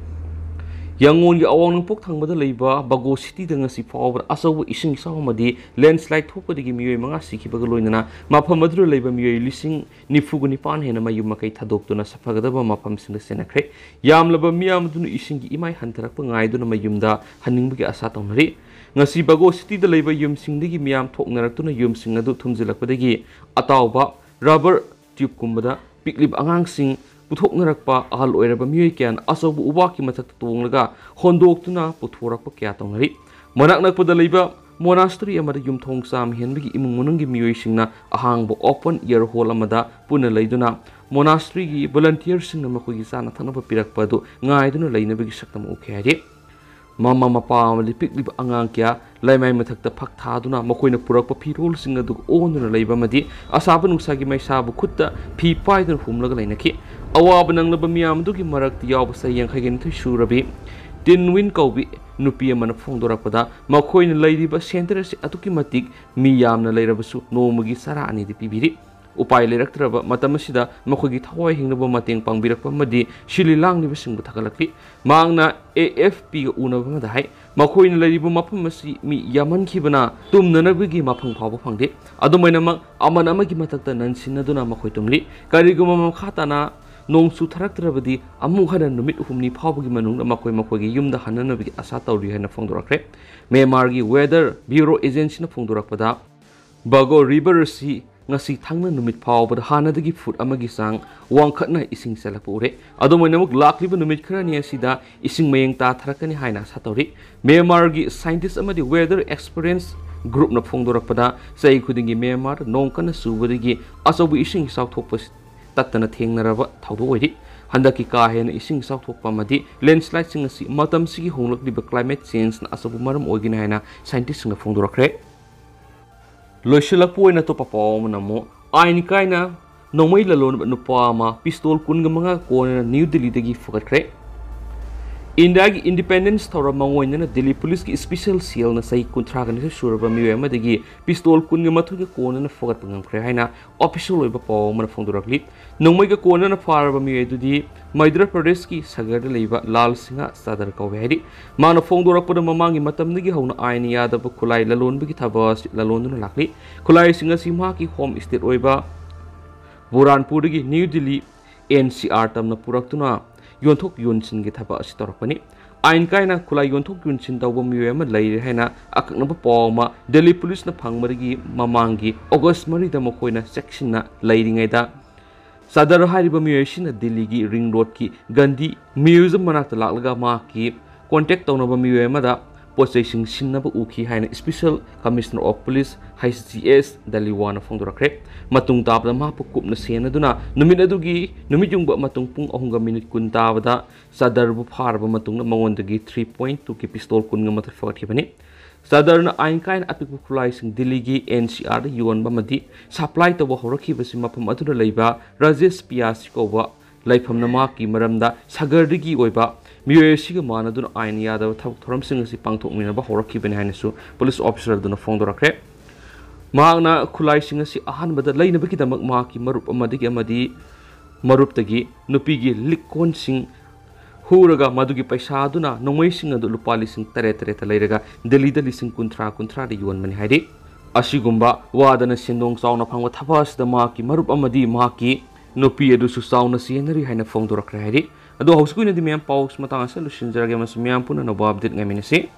ꯌꯥꯡꯒꯣꯟꯒꯤ ꯑꯋꯥꯡ ꯅꯣꯡꯄꯣꯛ ꯊꯪꯕꯗ ꯂꯩꯕ ꯕꯒꯣ ꯁꯤꯇꯤꯗ ꯉꯁꯤ ꯐꯥꯎꯕꯗ ꯑꯆꯧꯕ ꯏꯁꯤꯡ ꯏꯆꯥꯎ ꯑꯃꯗꯤ ꯂꯦꯟꯁ꯭ꯂꯥꯏꯗ ꯊꯣꯛꯄꯗꯒꯤ ꯃꯤꯑꯣꯏ ꯃꯉꯥ ꯁꯤꯈꯤꯕꯒ ꯂꯣꯏꯅꯅ ꯃꯐꯝ ꯑꯗꯨꯗ ꯂꯩꯕ ꯃꯤꯑꯣꯏ ꯂꯤꯁꯤꯡ ꯅꯤꯐꯨꯒ ꯅꯤꯄꯥꯟ ꯍꯦꯟꯅ ꯃꯌꯨꯝ ꯃꯀꯩ ꯊꯥꯗꯣꯛꯇꯨꯅ ꯁꯥꯐꯒꯗꯕ ꯃꯐꯝꯁꯤꯡꯗ ꯆꯦꯟꯅꯈ꯭ꯔꯦ꯫ ꯌꯥꯝꯂꯕ ꯃꯤꯌꯥꯝ ꯑꯗꯨꯅ ꯏꯁꯤꯡꯒꯤ ꯏꯃꯥꯏ ꯍꯟꯊꯔꯛꯄ ꯉꯥꯏꯗꯨꯅ ꯃꯌꯨꯝꯗ ꯍꯟꯅꯤꯡꯕꯒꯤ ꯑꯥꯁꯥ ꯇꯧꯅꯔꯤ꯫ ꯉꯁꯤ ꯕꯒꯣ ꯁꯤꯇꯤꯗ ꯂꯩꯕ ꯌꯨꯝꯁꯤꯡꯗꯒꯤ ꯃꯤꯌꯥꯝ ꯊꯣꯛꯅꯔꯛꯇꯨꯅ ꯌꯨꯝꯁꯤꯡ ꯑꯗꯨ ꯊꯨꯝꯖꯤꯜꯂꯛꯄꯗꯒꯤ ꯑꯇꯥꯎꯕ ꯔꯕꯔ ꯇ꯭ꯌꯨꯕꯀꯨꯝꯕꯗ ꯄꯤꯛꯂꯤꯕ ꯑꯉꯥꯡꯁꯤꯡ ꯄꯨꯊꯣꯛꯅꯔꯛꯄ, ꯑꯍꯜ ꯑꯣꯏꯔꯕ ꯃꯤꯑꯣꯏ ꯀꯌꯥꯅ ꯑꯆꯧꯕ ꯎꯕꯥꯛꯀꯤ ꯃꯊꯛꯇ ꯇꯣꯡꯂꯒ ꯍꯣꯟꯗꯣꯛꯇꯨꯅ ꯄꯨꯊꯣꯔꯛꯄ ꯀꯌꯥ ꯇꯧꯅꯔꯤ꯫ ꯃꯅꯥꯛ ꯅꯛꯄꯗ ꯂꯩꯕ ꯃꯣꯅꯥꯁꯇ꯭ꯔꯤ ꯑꯃꯗ ꯌꯨꯝꯊꯣꯡ ꯆꯥꯝꯃ ꯍꯦꯟꯕꯒꯤ ꯏꯃꯨꯡ ꯃꯅꯨꯡꯒꯤ ꯃꯤꯑꯣꯏꯁꯤꯡꯅ ꯑꯍꯥꯡꯕ ꯑꯣꯄꯟ ꯑꯦꯌꯔ ꯍꯣꯜ ꯑꯃꯗ ꯄꯨꯟꯅ ꯂꯩꯗꯨꯅ ꯃꯣꯅꯥꯁꯇ꯭ꯔꯤꯒꯤ ꯚꯣꯂꯟꯇꯤꯌꯔꯁꯤꯡꯅ ꯃꯈꯣꯏꯒꯤ ꯆꯥꯅ ꯊꯛꯅꯕ ꯄꯤꯔꯛꯄ ꯑꯗꯨ ꯉꯥꯏꯗꯨꯅ ꯂꯩꯅꯕꯒꯤ ꯁꯛꯇꯝ ꯎꯈꯤ ꯍꯥꯏꯔꯤ꯫ ꯃꯃꯥ ꯃꯄꯥ ꯑꯃꯗꯤ ꯄꯤꯛꯂꯤꯕ ꯑꯉꯥꯡ ꯀꯌꯥ ꯂꯩꯃꯥꯏ ꯃꯊꯛꯇ ꯐꯛ ꯊꯥꯗꯨꯅ ꯃꯈꯣꯏꯅ ꯄꯨꯔꯛꯄ ꯐꯤꯔꯣꯜꯁꯤꯡ ꯑꯗꯨ ꯑꯣꯟꯗꯨꯅ ꯂꯩꯕ ꯑꯃꯗꯤ ꯑꯁꯥꯕ ꯅꯨꯡꯁꯥꯒꯤ ꯃꯩꯁꯥꯕꯨ ꯈꯨꯠꯇ ꯐꯤ ꯄꯥꯏꯗꯨꯅ ꯍꯨꯝꯂꯒ ꯂꯩꯅꯈꯤ꯫ ꯑꯋꯥꯕ ꯅꯪꯂꯕ ꯃꯤꯌꯥꯝ ꯑꯗꯨꯒꯤ ꯃꯔꯛꯇ ꯌꯥꯎꯕ ꯆꯍꯤ ꯌꯥꯡꯈꯩꯒ ꯅꯤꯊꯣꯏ ꯁꯨꯔꯕꯤ ꯇꯤꯟ ꯋꯤꯟ ꯀꯧꯕꯤ ꯅꯨꯄꯤ ꯑꯃꯅ ꯐꯣꯡꯗꯣꯔꯛꯄꯗ, ꯃꯈꯣꯏꯅ ꯂꯩꯔꯤꯕ ꯁꯦꯟꯇꯔ ꯑꯁꯤ ꯑꯗꯨꯛꯀꯤ ꯃꯇꯤꯛ ꯃꯤ ꯌꯥꯝꯅ ꯂꯩꯔꯕꯁꯨ ꯅꯣꯡꯃꯒꯤ ꯆꯔꯥ ꯑꯅꯤꯗꯤ ꯄꯤꯕꯤꯔꯤ꯫ ꯎꯄꯥꯏ ꯂꯩꯔꯛꯇ꯭ꯔꯕ ꯃꯇꯝ ꯑꯁꯤꯗ ꯃꯈꯣꯏꯒꯤ ꯊꯋꯥꯏ ꯍꯤꯡꯅꯕ ꯃꯇꯦꯡ ꯄꯥꯡꯕꯤꯔꯛꯄ ꯑꯃꯗꯤ ꯁꯤꯜꯂꯤ ꯂꯥꯡꯂꯤꯕꯁꯤꯡꯕꯨ ꯊꯥꯒꯠꯂꯛꯂꯤ꯫ ꯃꯍꯥꯛꯅ ꯑꯦ ꯑꯦꯐ ꯄꯤꯒ ꯎꯅꯕ ꯑꯃꯗ ꯍꯥꯏ, ꯃꯈꯣꯏꯅ ꯂꯩꯔꯤꯕ ꯃꯐꯝ ꯑꯁꯤ ꯃꯤ ꯌꯥꯝꯃꯟꯈꯤꯕꯅ ꯇꯨꯝꯅꯅꯕꯒꯤ ꯃꯐꯝ ꯐꯥꯎꯕ ꯐꯪꯗꯦ꯫ ꯑꯗꯨꯃꯥꯏꯅꯃꯛ, ꯑꯃꯅ ꯑꯃꯒꯤ ꯃꯊꯛꯇ ꯅꯟꯁꯤꯟꯅꯗꯨꯅ ꯃꯈꯣꯏ ꯇꯨꯝꯂꯤ꯫ ꯀꯔꯤꯒꯨꯝꯕ ꯃꯈꯥ ꯇꯥꯅ ꯅꯣꯡ ꯆꯨꯊꯔꯛꯇ꯭ꯔꯕꯗꯤ ꯑꯃꯨꯛ ꯍꯟꯅ ꯅꯨꯃꯤꯠ ꯍꯨꯝꯅꯤ ꯐꯥꯎꯕꯒꯤ ꯃꯅꯨꯡꯗ ꯃꯈꯣꯏ ꯃꯈꯣꯏꯒꯤ ꯌꯨꯝꯗ ꯍꯟꯅꯅꯕꯒꯤ ꯑꯥꯁꯥ ꯇꯧꯔꯤ ꯍꯥꯏꯅ ꯐꯣꯡꯗꯣꯔꯛꯈ꯭ꯔꯦ꯫ ꯃ꯭ꯌꯥꯟꯃꯥꯔꯒꯤ Weather Bureau Agencyꯅ ꯐꯣꯡꯗꯣꯔꯛꯄꯗ, ꯕꯒꯣ ꯔꯤꯚꯔ ꯑꯁꯤ ꯉꯁꯤ ꯊꯪꯅ ꯅꯨꯃꯤꯠ ꯐꯥꯎꯕꯗ ꯍꯥꯟꯅꯗꯒꯤ ꯐꯨꯠ ꯑꯃꯒꯤ ꯆꯥꯡ ꯋꯥꯡꯈꯠꯅ ꯏꯁꯤꯡ ꯆꯦꯜꯂꯛꯄ ꯎꯔꯦ꯫ ꯑꯗꯨꯝ ꯑꯣꯏꯅꯃꯛ, ꯂꯥꯛꯂꯤꯕ ꯅꯨꯃꯤꯠ ꯈꯔꯅꯤ ꯑꯁꯤꯗ ꯏꯁꯤꯡ ꯃꯌꯦꯡ ꯇꯥꯊꯔꯛꯀꯅꯤ ꯍꯥꯏꯅ ꯑꯥꯁꯥ ꯇꯧꯔꯤ꯫ ꯃ꯭ꯌꯥꯟꯃꯥꯔꯒꯤ scientist ꯑꯃꯗꯤ weather experience groupꯅ ꯐꯣꯡꯗꯣꯔꯛꯄꯗ, ꯆꯍꯤ ꯈꯨꯗꯤꯡꯒꯤ ꯃ꯭ꯌꯥꯟꯃꯥꯔꯗ ꯅꯣꯡ ꯀꯟꯅ ꯆꯨꯕꯗꯒꯤ ꯑꯆꯧꯕ ꯏꯁꯤꯡ ꯏꯆꯥꯎ ꯊꯣꯛꯄ ꯇꯠꯇꯅ ꯊꯦꯡꯅꯔꯕ ꯊꯧꯗꯣꯛ ꯑꯣꯏꯔꯤ꯫ ꯍꯟꯗꯛꯀꯤ ꯀꯥ ꯍꯦꯟꯅ ꯏꯁꯤꯡ ꯏꯆꯥꯎ ꯊꯣꯛꯄ ꯑꯃꯗꯤ landslideꯁꯤꯡ ꯑꯁꯤ ꯃꯇꯝꯁꯤꯒꯤ ꯍꯣꯡꯂꯛꯂꯤꯕ climate changeꯅ ꯑꯆꯧꯕ ꯃꯔꯝ ꯑꯣꯏꯒꯅꯤ ꯍꯥꯏꯅ scientistꯁꯤꯡꯅ ꯐꯣꯡꯗꯣꯔꯛꯈ꯭ꯔꯦ꯫ ꯂꯣꯏꯁꯤꯜꯂꯛꯄ ꯑꯣꯏꯅ ꯑꯇꯣꯞꯄ ꯄꯥꯎ ꯑꯃꯅ ꯑꯃꯨꯛ, ꯑꯥꯏꯟ ꯀꯥꯏꯅ ꯅꯣꯡꯃꯩ ꯂꯂꯣꯟꯕ ꯅꯨꯄꯥ ꯑꯃ pistol ꯀꯨꯟꯒ ꯃꯉꯥ ꯀꯣꯟꯅꯅ ꯅ꯭ꯌꯨ ꯗꯤꯜꯂꯤꯗꯒꯤ ꯐꯒꯠꯈ꯭ꯔꯦ꯫ ꯏꯟꯗꯤꯌꯥꯒꯤ independence ꯊꯧꯔꯝ ꯃꯥꯡꯑꯣꯏꯅꯅ ꯗꯤꯜꯂꯤ ꯄꯨꯂꯤꯁꯀꯤ special cellꯅ ꯆꯍꯤ ꯀꯨꯟꯊ꯭ꯔꯥꯒ ꯅꯤꯊꯣꯏ ꯁꯨꯔꯕ ꯃꯤꯑꯣꯏ ꯑꯃꯗꯒꯤ pistol ꯀꯨꯟꯒ ꯃꯥꯊꯣꯏꯒ ꯀꯣꯟꯅꯅ ꯐꯒꯠꯄ ꯉꯝꯈ꯭ꯔꯦ ꯍꯥꯏꯅ official ꯑꯣꯏꯕ ꯄꯥꯎ ꯑꯃꯅ ꯐꯣꯡꯗꯣꯔꯛꯂꯤ꯫ ꯅꯣꯡꯃꯩꯒ ꯀꯣꯟꯅꯅ ꯐꯥꯔꯕ ꯃꯤꯑꯣꯏ ꯑꯗꯨꯗꯤ ꯃꯩꯗ꯭ꯔ ꯄ꯭ꯔꯗꯦꯁꯀꯤ ꯁꯒꯔꯗ ꯂꯩꯕ ꯂꯥꯜ ꯁꯤꯡꯍ ꯆꯥꯗꯔ ꯀꯧꯏ ꯍꯥꯏꯔꯤ꯫ ꯃꯥꯅ ꯐꯣꯡꯗꯣꯔꯛꯄꯗ, ꯃꯃꯥꯡꯒꯤ ꯃꯇꯝꯗꯒꯤ ꯍꯧꯅ ꯑꯥꯏꯟ ꯌꯥꯗꯕ ꯈꯨꯠꯂꯥꯏ ꯂꯂꯣꯟꯕꯒꯤ ꯊꯕꯛ ꯑꯁꯤ ꯂꯂꯣꯟꯗꯨꯅ ꯂꯥꯛꯂꯤ꯫ ꯈꯨꯠꯂꯥꯏꯁꯤꯡ ꯑꯁꯤ ꯃꯍꯥꯛꯀꯤ home state ꯑꯣꯏꯕ ꯕꯨꯔꯥꯟꯄꯨꯔꯗꯒꯤ ꯅ꯭ꯌꯨ ꯗꯤꯜꯂꯤ NCR ꯇꯝꯅ ꯄꯨꯔꯛꯇꯨꯅ ꯌꯣꯟꯊꯣꯛ ꯌꯣꯟꯁꯤꯟꯒꯤ ꯊꯕꯛ ꯑꯁꯤ ꯇꯧꯔꯛꯄꯅꯤ꯫ ꯑꯥꯏꯟ ꯀꯥꯏꯅ ꯈꯨꯠꯂꯥꯏ ꯌꯣꯟꯊꯣꯛ ꯌꯣꯟꯁꯤꯟ ꯇꯧꯕ ꯃꯤꯑꯣꯏ ꯑꯃ ꯂꯩꯔꯦ ꯍꯥꯏꯅ ꯑꯀꯛꯅꯕ ꯄꯥꯎ ꯑꯃ ꯗꯤꯜꯂꯤ ꯄꯨꯂꯤꯁꯅ ꯐꯪꯕꯗꯒꯤ ꯃꯃꯥꯡꯒꯤ ꯑꯣꯒꯁ ꯃꯔꯤꯗ ꯃꯈꯣꯏꯅ ꯆꯦꯛꯁꯤꯟꯅ ꯂꯩꯔꯤꯉꯩꯗ, ꯆꯥꯗꯔ ꯍꯥꯏꯔꯤꯕ ꯃꯤꯑꯣꯏ ꯑꯁꯤꯅ ꯗꯤꯜꯂꯤꯒꯤ ꯔꯤꯡ ꯔꯣꯗꯀꯤ ꯒꯥꯟꯙꯤ ꯃ꯭ꯌꯨꯖꯤꯌꯝ ꯃꯅꯥꯛꯇ ꯂꯥꯛꯂꯒ ꯃꯍꯥꯛꯀꯤ contact ꯇꯧꯅꯕ ꯃꯤꯑꯣꯏ ꯑꯃꯗ ꯄꯣꯠ ꯆꯩꯁꯤꯡ ꯁꯤꯟꯅꯕ ꯎꯈꯤ ꯍꯥꯏꯅ Special Commissioner of Police, HCS, Delhi ꯋꯥꯟꯅ ꯐꯣꯡꯗꯣꯔꯛꯈ꯭ꯔꯦ꯫ ꯃꯇꯨꯡ ꯇꯥꯕꯗ ꯃꯍꯥꯛꯄꯨ ꯀꯨꯞꯅ ꯁꯦꯟꯅꯗꯨꯅ ꯅꯨꯃꯤꯠ ꯑꯗꯨꯒꯤ ꯅꯨꯃꯤꯠ ꯌꯨꯡꯕ ꯃꯇꯨꯡ ꯄꯨꯡ ꯑꯍꯨꯝꯒ ꯃꯤꯅꯤꯠ ꯀꯨꯟ ꯇꯥꯕꯗ ꯆꯥꯗꯔꯕꯨ ꯐꯥꯔꯕ ꯃꯇꯨꯡꯗ ꯃꯉꯣꯟꯗꯒꯤ three point two ꯀꯤ pistol ꯀꯨꯟꯒ ꯃꯥꯊꯣꯏ ꯐꯒꯠꯈꯤꯕꯅꯤ꯫ ꯆꯥꯗꯔꯅ ꯑꯥꯏꯟ ꯀꯥꯏꯅ ꯑꯄꯤꯛꯄ ꯈꯨꯠꯂꯥꯏꯁꯤꯡ ꯗꯤꯜꯂꯤꯒꯤ NCR ꯗ ꯌꯣꯟꯕ ꯑꯃꯗꯤ supply ꯇꯧꯕ ꯍꯧꯔꯛꯈꯤꯕꯁꯤ ꯃꯐꯝ ꯑꯗꯨꯗ ꯂꯩꯕ ꯔꯥꯖꯦꯁ ꯄꯤꯌꯥꯁꯤ ꯀꯧꯕ ꯂꯩꯐꯝꯅ ꯃꯍꯥꯛꯀꯤ ꯃꯔꯝꯗ ꯁꯒꯔꯗꯒꯤ ꯑꯣꯏꯕ ꯃꯤꯑꯣꯏ ꯑꯁꯤꯒ ꯃꯥꯟꯅꯗꯨꯅ ꯑꯥꯏꯟ ꯌꯥꯗꯕ ꯊꯕꯛ ꯊꯧꯔꯝꯁꯤꯡ ꯑꯁꯤ ꯄꯥꯡꯊꯣꯛꯃꯤꯟꯅꯕ ꯍꯧꯔꯛꯈꯤꯕꯅꯤ ꯍꯥꯏꯅꯁꯨ ꯄꯨꯂꯤꯁ officer ꯑꯗꯨꯅ ꯐꯣꯡꯗꯣꯔꯛꯈ꯭ꯔꯦ꯫ ꯃꯍꯥꯛꯅ ꯈꯨꯠꯂꯥꯏꯁꯤꯡ ꯑꯁꯤ ꯑꯍꯥꯟꯕꯗ ꯂꯩꯅꯕꯒꯤꯗꯃꯛ ꯃꯍꯥꯛꯀꯤ ꯃꯔꯨꯞ ꯑꯃꯗꯒꯤ ꯑꯃꯗꯤ ꯃꯔꯨꯞꯇꯒꯤ ꯅꯨꯄꯤꯒꯤ ꯂꯤꯛ ꯀꯣꯟꯁꯤꯡ ꯍꯨꯔꯒ ꯃꯗꯨꯒꯤ ꯄꯩꯁꯥ ꯑꯗꯨꯅ ꯅꯣꯡꯃꯩꯁꯤꯡ ꯑꯗꯨ ꯂꯨꯄꯥ ꯂꯤꯁꯤꯡ ꯇꯔꯦꯠ ꯇꯔꯦꯠꯇ ꯂꯩꯔꯒ ꯗꯤꯜꯂꯤꯗ ꯂꯤꯁꯤꯡ ꯀꯨꯟꯊ꯭ꯔꯥ ꯀꯨꯟꯊ꯭ꯔꯥꯗ ꯌꯣꯟꯕꯅꯤ ꯍꯥꯏꯔꯤ꯫ ꯑꯁꯤꯒꯨꯝꯕ ꯋꯥꯗꯅ ꯁꯦꯟꯗꯣꯡ ꯆꯥꯎꯅ ꯐꯪꯕ ꯊꯕꯛ ꯑꯁꯤꯗ ꯃꯍꯥꯛꯀꯤ ꯃꯔꯨꯞ ꯑꯃꯗꯤ ꯃꯍꯥꯛꯀꯤ ꯅꯨꯄꯤ ꯑꯗꯨꯁꯨ ꯆꯥꯎꯅ ꯆꯦꯟꯅꯔꯤ ꯍꯥꯏꯅ ꯐꯣꯡꯗꯣꯔꯛꯈ꯭ꯔꯦ ꯍꯥꯏꯔꯤ꯫ ꯑꯗꯣ ꯍꯧꯖꯤꯛꯀꯤ ꯑꯣꯏꯅꯗꯤ ꯃꯌꯥꯝ ꯄꯥꯎ ꯃꯇꯥꯡ ꯑꯁꯤꯗ ꯂꯣꯏꯁꯤꯟꯖꯔꯒꯦ, ꯑꯃꯁꯨꯡ ꯃꯌꯥꯝ ꯄꯨꯟꯅ ꯑꯅꯧꯕ ꯑꯞꯗꯦꯠ ꯉꯥꯏꯃꯤꯟꯅꯁꯤ꯫